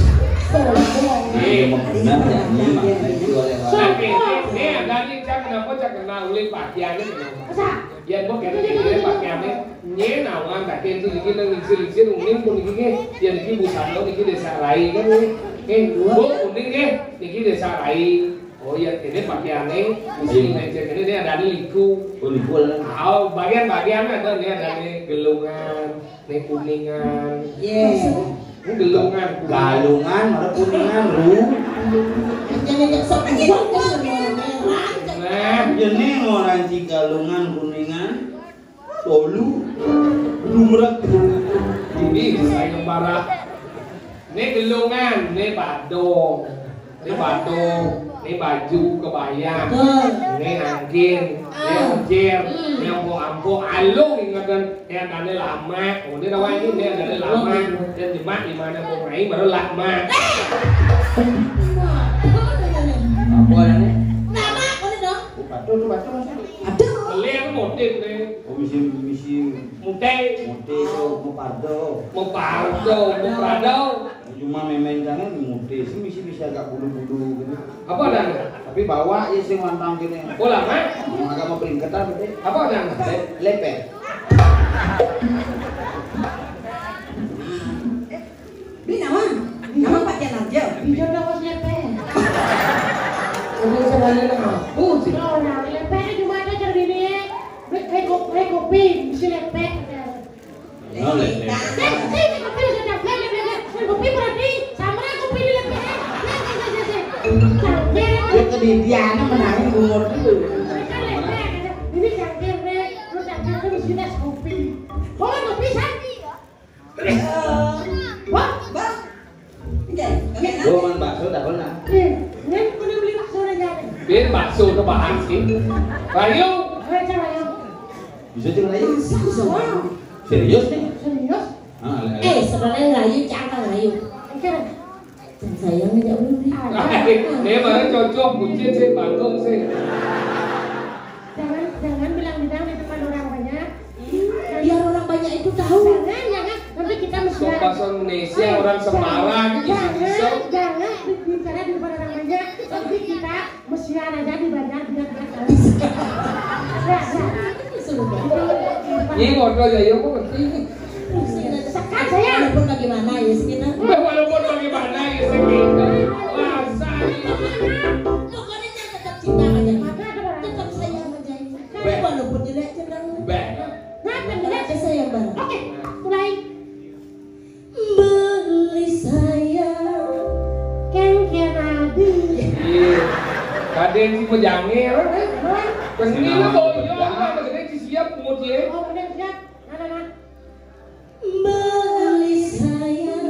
Sombong. Iya, emang benar ya. Iya, emang itu oleh orang. Tapi, ini ada nih, Cak, kenapa Cak kenal oleh pakaiannya kenapa? Masa? Ya, mbok kene iki dhewe pakaiane. Nyen awan tak kene iki nang lingsir-lingsir, uning pun iki nggih. Ya, niki busana niki desa rai kan nggih. Nggih, mbok uning nggih, niki desa rai. Oh iya, ini pakaiannya mesti ngecek ini, ini ada liku. Oh, liku lah. Oh, bagian-bagian ada nih, ada nih gelungan, nih kuningan. Iya. Ini gelungan. Galungan, ada kuningan, lu. Jadi sok buat ke semua merah. Nah, jadi orang si galungan kuningan. Tolu. Lumrek. Ini saya parah. Ini gelungan, ini badong. Ini badong, ini baju, kebaya. Betul. Ini angkin, ini Ah. Anjir, Hmm. ini ampo-ampo, alung ingetan, ini adane lama. Oh, ini tahu ini, ini adane lama. Ini cuma di mana mau main baru lama. Apa adane? Lama, boleh dong. Oh, betul tuh, betul, Mas. Aduh. Beli aku motif nih. Oh, misi, misi. Mute. Mute, oh, mau pardo. Mau pardo, mau pardo. Cuma main-main tangan mute, sih misi-misi agak bulu-bulu gitu. Apa ada? Tapi bawa ya sih mantang gini. Bola, Mak? Mau agak mau peringketan gitu. Apa ada? Le-, lepek. Beli nama? Nama pakaian aja. Bisa dong, Mas, lepek. Udah semuanya nama. Pusing. Oh, nah, lepek cuma ada cerminnya. Lepek, lepek kopi, mesti lepek. Nah, lepek. Eh, eh, kopi sudah lepek, lepek, lepek. Kopi berarti sama kopi di lepek. Eh, eh, eh, eh, eh. Cangkir. Dia ke di-, dia anak menangin umur dulu. Ini cangkir, Nek. Lu cangkir tuh isinya kopi. Bawa kopi, San. Wah, Bang. Enggak, enggak enak. Gua makan bakso, tak pernah. Nih, ini kudu beli bakso aja. Dia bakso ke Pak Hansip. Rayu. Ayo, coba, ayo. Bisa cuma aja. Masa bisa? Wah. Serius nih? Serius? Ah, ayo, ayo. Eh, sebenarnya rayu, cakang rayu. Oke. Dan sayangnya nggak boleh. Ada. Dia baru cocok, bucin sih, bangkong sih. Jangan, jangan bilang-bilang di depan orang banyak. Biar orang banyak itu tahu. Jangan, jangan. Nanti kita mesti Sok bahasa Indonesia, orang Semarang, gitu, jangan, bisa. Jangan bi-, bicara di depan orang banyak. Nanti kita mesiar aja di banjar, biar dia tahu. Ya, ya. Ini modal ya, ya, kok ngerti ini. Sekat saya. Walaupun bagaimana ya, sih, kita. Walaupun bagaimana ya, sih, kita. Masa ini. Pokoknya tetap cinta aja. Tetap sayang aja. Walaupun jelek, cenderung. Beh. Nah, kan jelek. Tetap sayang, Bang. Oke, mulai. Beli saya. Kengken adi. Iya. Kadén si mejangé, kan? Kesini lu bawa iya, apa? Gede si siap, pungut ya. Oh, bener, siap. Nah, nah, nah. Beli saya.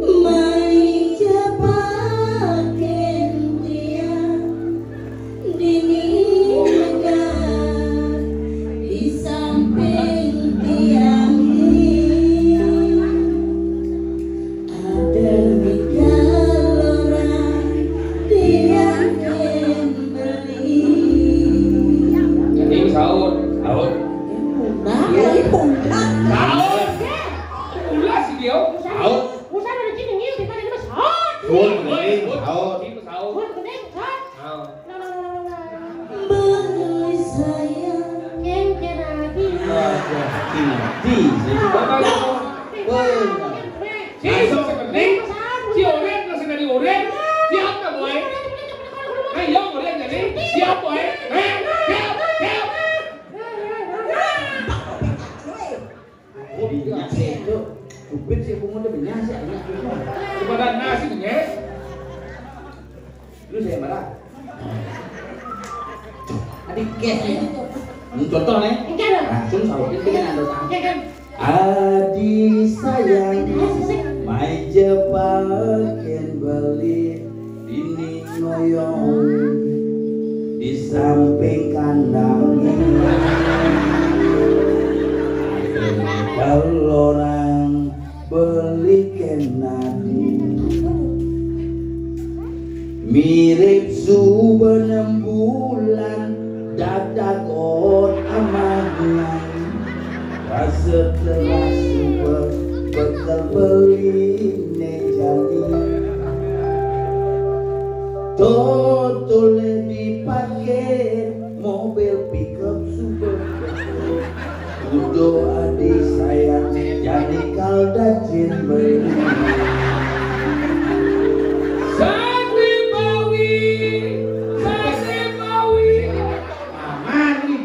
Mai japaken dia. Dini megah di samping tiang ni, ada di galorang tiang Kimberly. Jadi sahur, sahur. Nah, lagi pundak. Sahur. Ulah si dia. Sahur. Usah ada cing ngintip, ada mah sahur. Sahur, sahur. Sahur, sahur. Beli saya. Kengken adi. Ada hati-hati sih. Woi. Si seperti si orang nasi dari orang. Siapa, boy? Ayo, orang jadi siapa, boy? Eh, siap, siap. Oh, banyak sih itu. Cupit sih, pungut tuh banyak sih, banyak itu. Cuma ada nasi, ya. Lu saya marah. Adik, guys, nih. Ini contoh, nih. Enggak dong. Langsung sautin, bikin ando tangan. Enggak kan? Adi sayang, mai japaken beli. Ini ngoyong di samping kandang. Kalau orang beli kenadi mirip suba enam bulan dadak ot amahnya. Setelah suba bekel beli ne jani. Totole dipake mobil pickup suba. Udo adi saya jani kal dajin beli. Sandi bawi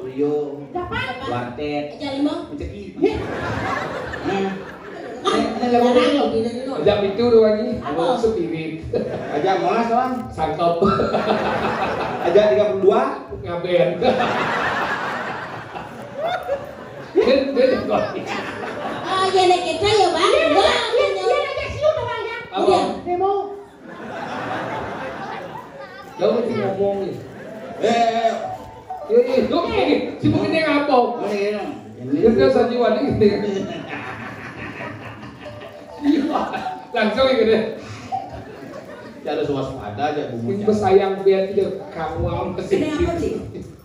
Brio. Siapa? Wartet. Aja lima. Rezeki. Nah. Ini, ini lagu Jarang ini. Lo gini dulu. Aja itu doang ini. Apa? Spirit. Aja molas doang. Sangkep. Aja tiga puluh dua. Ngaben. Dia, dia juga. Oh, iya, nek kita ya, Bang. Iya, iya, iya, iya, iya, siu doang ya. Apa? Udah. Demo. Jauh sih ngomong nih. Eh, eh, eh. Iya, iya, lu ini, si mungkin dia ngapok. Ini, ini. Dia, dia sanjiwani gitu ya. Iya, langsung gitu deh. Ya harus waspada aja, Bu. Ini sayang biar tidak kamu masih. Ini apa sih?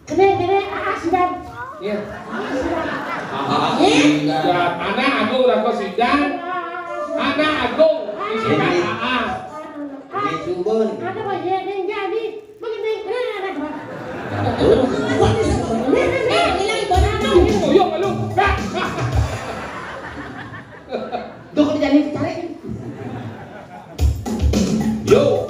Kene, kene, ah, sidan. Iya. Ah, sidan. Ah, sidan. Ya, anak aku udah kok sidan. Anak aku, sidan, ah, ah. Ini subur. Ada apa ya, Neng? Jadi, begini, kene, ada apa? Iya, malu. Tuh, kok dijadiin dicari? Yo.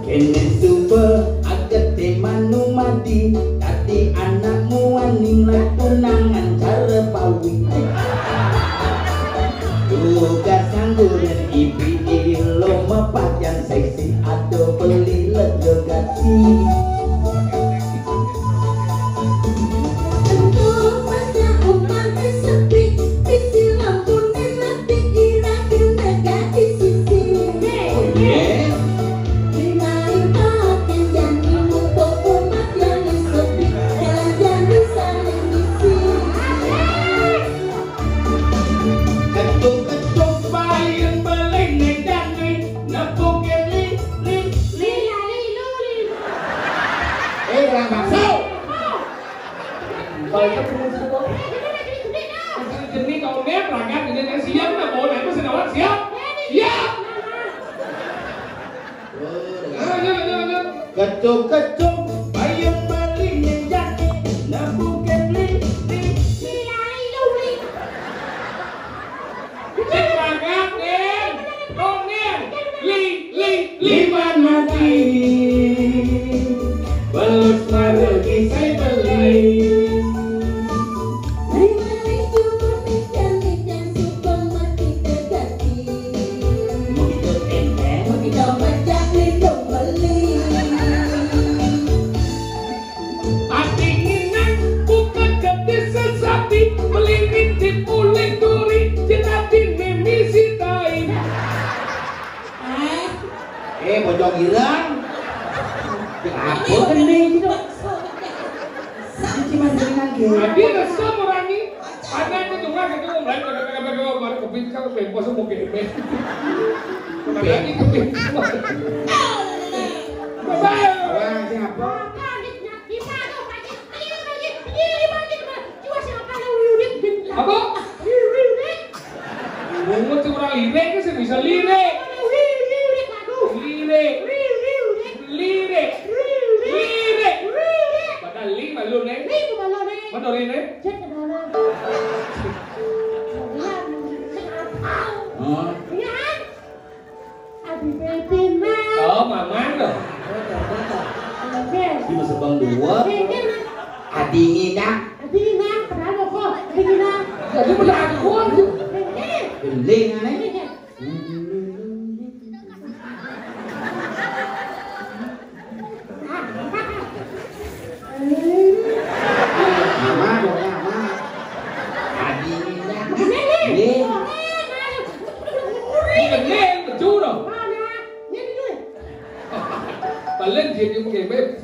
Kene suba agate manumadi, dadi anak muaning tunangan cara pawi. Tugas ngangguran ibi ilo mapakaian seksi, ado beli lega gati. Untuk masa umpama sepi, bisi lampune mati, ira kena gati sisi. Oh, iya. Ketuk-ketuk paling beli ning dangdut, nepuk li, li, li. Eh, orang bakso. Kalau itu perlu sih, kok. Jenis tahunnya perangkat, jenis siap, nggak mau, nggak mau, siap. Siap. Ayo, ayo, ayo, ayo. Kecung-kecung, bayang beli ning jati, nepukin li, li, li, ayu, li. Sing mangan, ning, ning, li, li, liman mati. Belus maregi saya beli. Begitu enteng. Begitu mejak lindung beli. Ati nginang bukan kedis sesapi, beli ngintip uling duri, jenati mimi sitai. Eh, bojong ireng. Apa gini gitu? Cuma dengan gitu. Adi rasa merani. Anak itu cuma gitu, mulai pada pada pada baru kebit kalau bebas mau kebit. Lagi kebit. Bye. Orang siapa? Apa? Bungut sing ora lirik ki sing bisa lirik. Lirik. Lirik. Lirik. Padahal li malu nih. Mana rene? Hah? Adi Pepina. Oh, mamang to. Oke. Di masa bang dua. Oke, oke, Mas. Adi Ngina. Adi Ngina, padahal kok Adi Ngina. Jadi benar aku. Oke. Gending aneh. Oke. Mama dong, mama. Adi Ngina. Ini. Ini betul dong. Balen dia ni mungkin beb.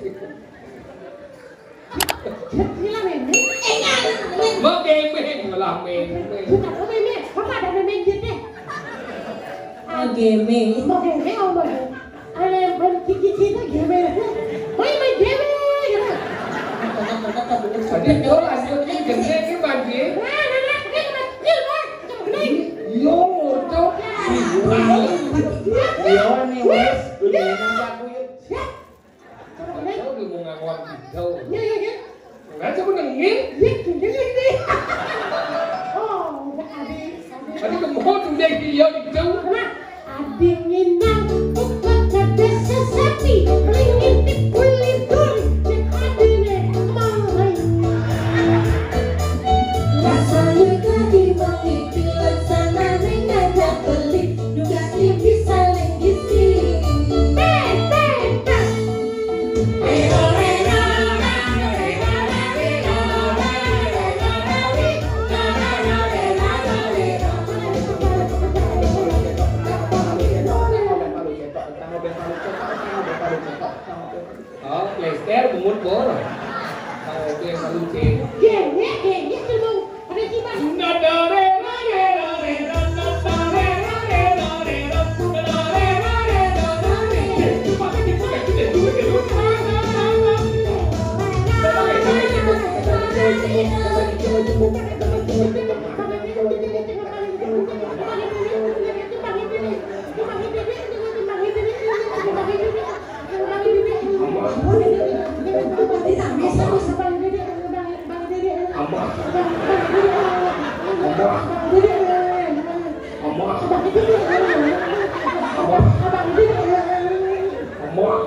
Mau gaming lah, main. Bukan, oh, main, main. Apa ada main, main gitu? Ah, gaming. Mau gaming, oh, mau. Ada yang main kiki-kiki gaming. Main, main gaming, gitu. Tadi kau lanjutnya gaming ni, Bang Ji. Nah, nah, nah, dia kena skill, Bang. Cuma kena. Yo, cok. Yo, ni, wes. Udah enak aku, yuk. Siap. Jauh di mau ngakuan jauh. Iya, iya, iya. Nggak coba nengin. Iya, iya, iya, iya. Oh, udah ada, ada. Tadi kemot udah dia di jauh. Nah, adingin nang bukan kada sesapi. Ringin di kulit duri. Cek adine mau. Rasanya tadi mau ipilan sana neng ngajak beli. Juga tipis saling gizi. Tes, tes, tes. Oh, plester bungut bor. Oh, itu yang selalu cek. Gini, gini, belum. Ada kipas. Amah. Amah. Amah. Amah. Amah.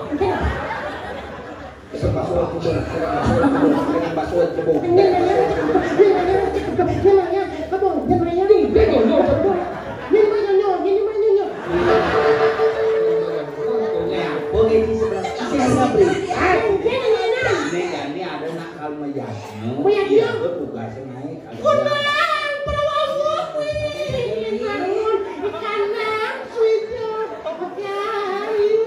Pesen bakso, pesen, pesen bakso, pesen bakso, cebong, pesen bakso, cebong. Nah, apa ini sebelah? Ini, ini ada nak kalau melihatnya. Melihatnya. Iya, tugasnya naik. Kunang, perawan kuwi. Kanang, suijo, kayu.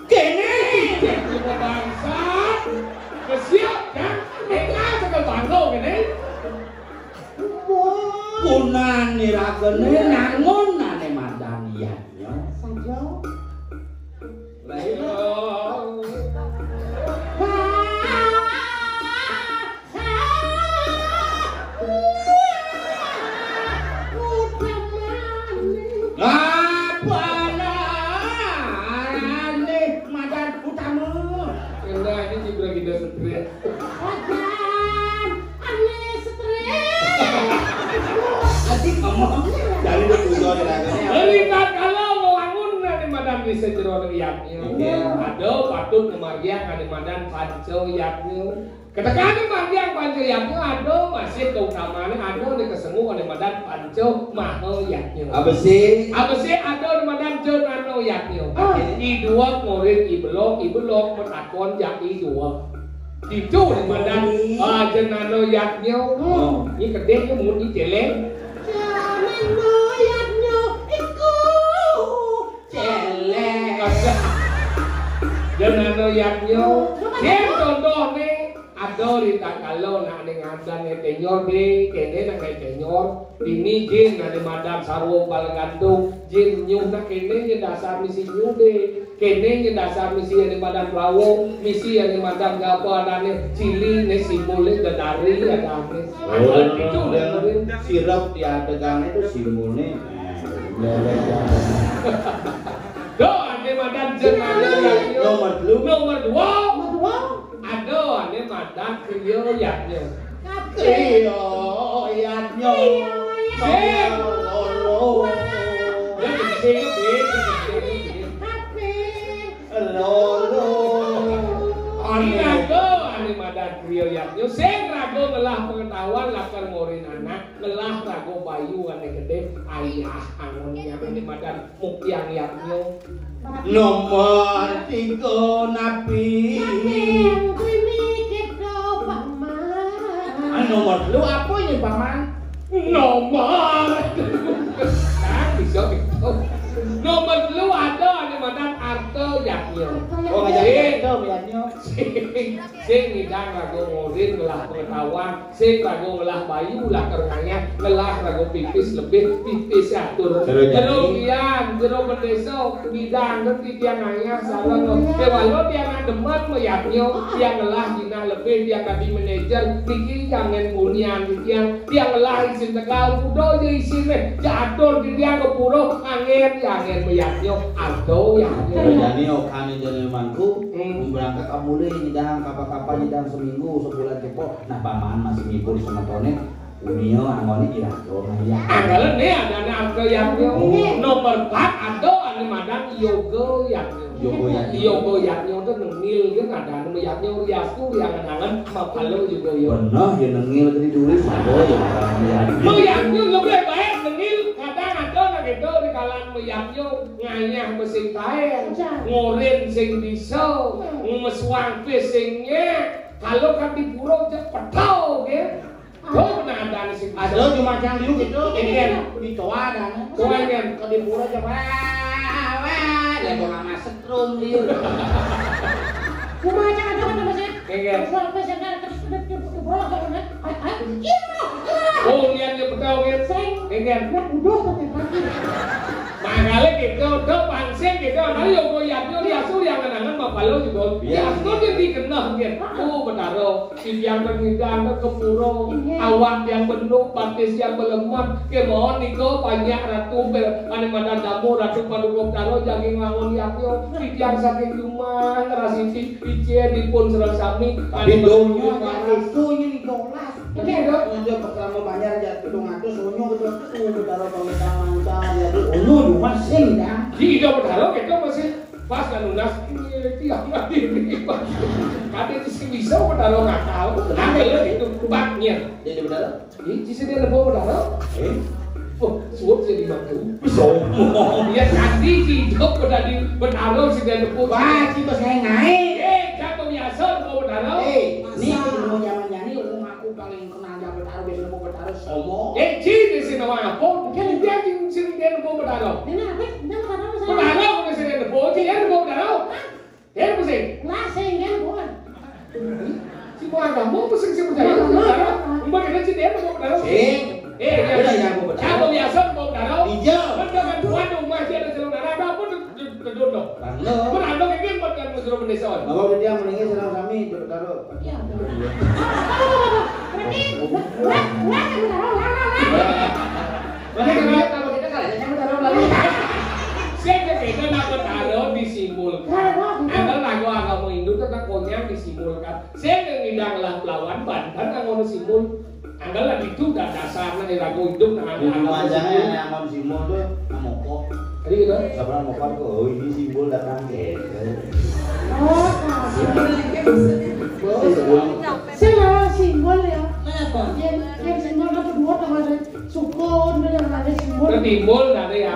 Kene, bangsat. Kesiap, kan? Eka, cekel bangko, kene. Kunang, niragene, nangun, nane madanian, ya. Saja. Lah, iya. Apa? Ada patut ngamargiang ané madan panca yadnya. Ketekan ngamargiang panca yadnya ada masih kautamané, ada ané kasenguk ané madan panca maha yadnya. Abesik. Abesik ada ané madan jenana yadnya. Ah. I duweg ngorin i belog, i belog matakon jak i duweg. Ditu ané madan, ah, jenana yadnya. Oh. Ini kedék ya, mun i céléng. Jenana yadnya iku céléng. Jenana yadnya. Yén contohné ada di takala nak ning ngadan Nyai Tenyor dé, kéné nak Nyai Tenyor. Dini jin ané madan sarwa bal gantung, jin nyuh nak kéné nyé dasar misi nyuh dé. Kéné nyé dasar misi ané madan plawa, misi ané madan gapa adané cili né simbolné dedari adané. Oh, ada itu, ada. Sirep di adegan itu simbolné. Nah, lélé. Do, ané madan jenana yadnya. Nomor telu. Nomor dua. Nomor dua. Ada ané madan kriya yadnya. Kriya yadnya. Kriya yadnya. Loro. Ya, sing, sing, sing, sing. Loro. Ané raga ané madan kriya yadnya. Sing raga ngelah pengetahuan lakar ngorin anak, ngelah raga bayu ané gedé, ayah angonnya ané madan mukyang yadnya. Nomor tiga napi? Napi yang krimi kita, Paman? Ah, nomor telu apa ya, Paman? Nomor. Nah, bisa gitu. Nomor telu ada ané madan arta yadnya. Oh, ngajar arta yadnya. Sing, sing ngidang raga ngorin ngelah pengetahuan. Sing raga ngelah bayu lakar ngayah, ngelah raga pipis lebih, pipis atur. Jero jati. Jero bian, jero bendésa, ngidang ngerti tiang ngayah, sareng. Kéwala tiang demen mayadnya, tiang ngelah jinah lebih, tiang dadi manajer, niki jangan bunian tiang, tiang ngelah isin Tegal, kuda ja isiné, ja atur tiang ka pura, angén, angén mayadnya, aduh, ya. Jani okan jani mangku, hmm, berangkat mulih nyidang, kapan-kapan nyidang seminggu, sebulan cepok. Nah, paman masih ngibur semetoné, unia angoné iraga ngayah. Anggalené adané arta yadnya. Iya. Nomor empat ada ané madan yoga yadnya. Yoga yadnya. Yoga yadnya itu nengil kan adané yadnya riastu riangan-angan mapala juga ya. Bener ya nengil tadi dulu sama ya. Yadnya lebih baik nengil kadang ada nak itu di kalangan yadnya ngayah mesin kain, ngorin sing bisa, mesuang pis sing nyék. Kalau kan di pura cék petau, ya. Oh, benar ada sih. Ada cuma cang liu gitu. Iya. Di toa ada. Toa, iya. Kalau di pura cék, wah, wah, dia mau sama setrum dia. Cuma cang ada kan masih. Iya. Suara pis yang ada terus di pura kan. Ayo, ayo. Iya. Oh, lihat dia petau, ya. Sing. Iya. Nah, udah tuh, Pak. Mangkale kita udah pansing kita, nah, yo, kok yadnya riastu riangan-angan mapala juga. Iya. Riastu dia dikenal, ya. Oh, Betara. Titiang pengidang ka pura, awak tiang benduk, batis tiang belemet. Kémaon nika panjak ratu, ané madan damu ratu paduka Betara jagi ngwangun yadnya. Titiang saking Jumah ngrasiti icén dipun sareng sami. Tapi donya itu ini dolas. Oke, Dok. Donya pertama banjar jatuh dong atus, donya gitu. Tuh, Betara pamit lancar ya. Donya cuma sing dah. Di Betara kita masih Pas kan nunas, iya, iya, iya, iya. Kadé sing bisa Betara nakal. Angel itu, bak nyén. Jadi Betara? Ih, ci sing dia nepo Betara? Eh? Oh, suwun sing dibantu. Sombong. Ya, tadi ci idup Betara, Betara sing dia nepo. Wah, ci bos ngaé-ngaé. Eh, jangan biasa nepo Betara. Eh, ini ilmu zaman jani, ilmu aku paling Nang jaman karo wis nepo Betara sombong. Eh, ci, di sini mah apa? Mungkin dia di sini dia nepo Betara. Ini apa? Ini Betara apa, Mas? Betara, apa sih dia nepo? Ci, dia nepo Betara. Hah? Dia nepo sih? Lah, sing dia nepo kan? Si mau agama apa sih, si percaya? Agama. Betara. Mbak, kita ci, dia nepo Betara. Sing. Eh, iya. Udah, ya, nepo Betara. Siapa biasa nepo Betara? Iya. Kan dengan Tuhan, rumah dia ada celana, ada apa tuh? Gedung dong. Rano. Merano ini buat kan mesra bendesa. Bapak udah dia mendingin sareng sami, Jero Taro. Iya. Berarti, wah, wah, Jero Taro, lah, lah, lah. Mana kalau kita kalau Jero Taro lalu. Sing kita nak Taro disimbolkan. Ada lagu agama Hindu tentang konyang disimbolkan. Sing ngidang lah lawan Banten kan ngono simbol. Anggal lah itu dah dasarnya lagu hidup nah. Di rumah aja ya, yang mau simbol tuh, nah, mokok. Tadi gitu. Sabar mau kan kok, oh, ini simbol datang ke. Oh, simbol. Saya malah simbol ya. Kenapa? Yang, yang simbol apa dua sama ada sukun, ada simbol. Ketimbul tadi ya.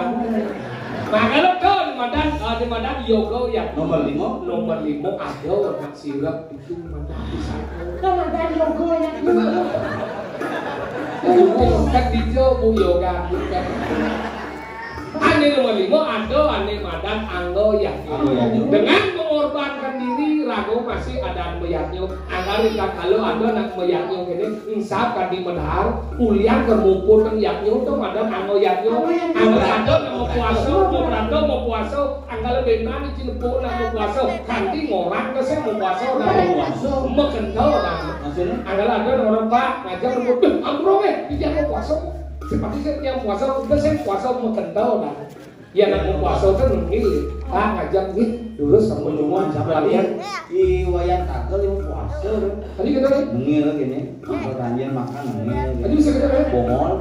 Makanya tuh di madan, eh, di madan yoga ya. Nomor lima. Nomor lima ada anak sirap itu madan di sana. Kan ada yoga ya. Kan di jauh bu yoga bukan. Ane nomor lima ada ane madan anggo ya. Anggo ya. Dengan mengorbankan diri, rago masih ada anu yadnya. Angkari kalau ada anak mayatnya kene, insap kadi medhar, ulian kemuput nang yatnya to madan anggo yatnya. Anggo ada nang mau puasa, mau berado mau puasa, angkal benan iki nepo nang mau puasa, kanti ngorang ke sing mau puasa, nang mau puasa, mekento nang. Maksudnya? Angkal ada nang orang pak ngajak nepo, "Duh, ampun eh, iki mau puasa." Seperti saya yang puasa, udah saya puasa mekento nang. Ya, nak mau puasa kan nengil. Ah, ngajak nih, lurus sama cuma sama dia. Di wayang tanggal yang puasa tuh. Tadi kita kan? Nengil gini. Pertanyaan makan nengil. Tadi bisa kita kan? Bongol.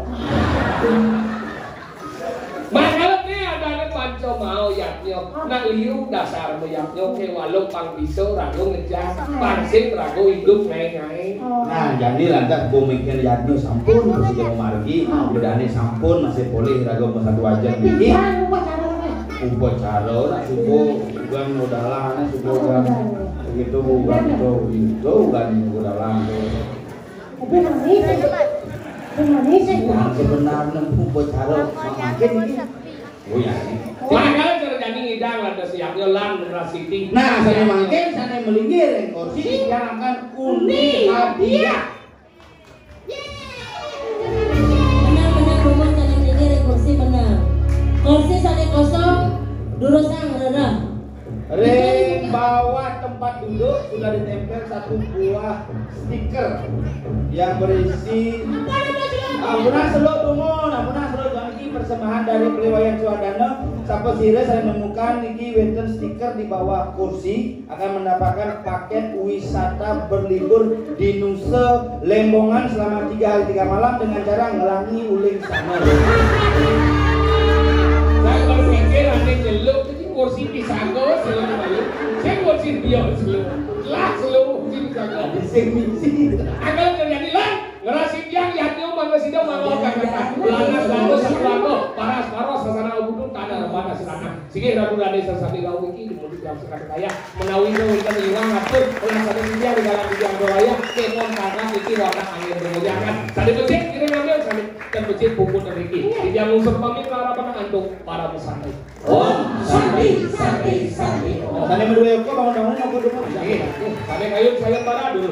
Makanya nih ada anak panco mau yaknya. Nak liu dasar mau yaknya ke walau pang bisa ragu ngejar. Pangsip ragu hidup ngai-ngai. Nah, jadi lantas gua mikir yadnya sampun, terus dia mau margi, bedane sampun, masih polih ragu mau satu aja. Tapi kan upacara, upacara, nak subuh, bukan udah lah, nak subuh kan. Begitu, bukan itu, itu kan udah lah. Tapi manis, tapi manis, nah, sebenarnya upacara, makin ini. Oh ya. Makanya terjadi ngidang ada siapnya lan generasi. Nah, saya makin, saya melinggir, kursi yang akan undi hadiah. Menang, menang, Romo, sané minggir, kursi menang. Kursi sané kosong, durusang rereh. Ring bawah tempat duduk sudah ditempel satu buah stiker yang berisi. Ampun, seluk, Romo, ampun, seluk, jangan, ini persembahan dari Peliwayan Suadana. Sapa sira saya menemukan niki wonten stiker di bawah kursi. Akan mendapatkan paket wisata berlibur di Nusa Lembongan selama tiga hari tiga malam dengan cara ngelangi uling sana. Saya berpikir nanti nyeluk, ini kursi pisanggo, selalu balik. Saya kursi dia selalu. Lah, selalu kursi pisanggo. Ada sing misi. Akan terjadi lah. Ngerasi tiang, yatnya, mangga sida, mangga kata. Belanda, Belanda, Subrata, paras, paros, sasana, ubudung, tanah, rebana, sirana. Sigi Ratu Rade sareng sami rawuh iki dimudik dalam sekar kaya menawi wonten iwang atur ulah saking titiang di dalam titiang doaya kemon karena iki warna angin bergoyangan. Sami becik kiri ngambil sami dan becik puput dan riki. Titiang ngungsur pamit larapan antuk para musante. Om Santi, Santi, Santi. Om. Sami medue eko bangun-bangun aku dulu. Iya. Sami kayu saya para dulu.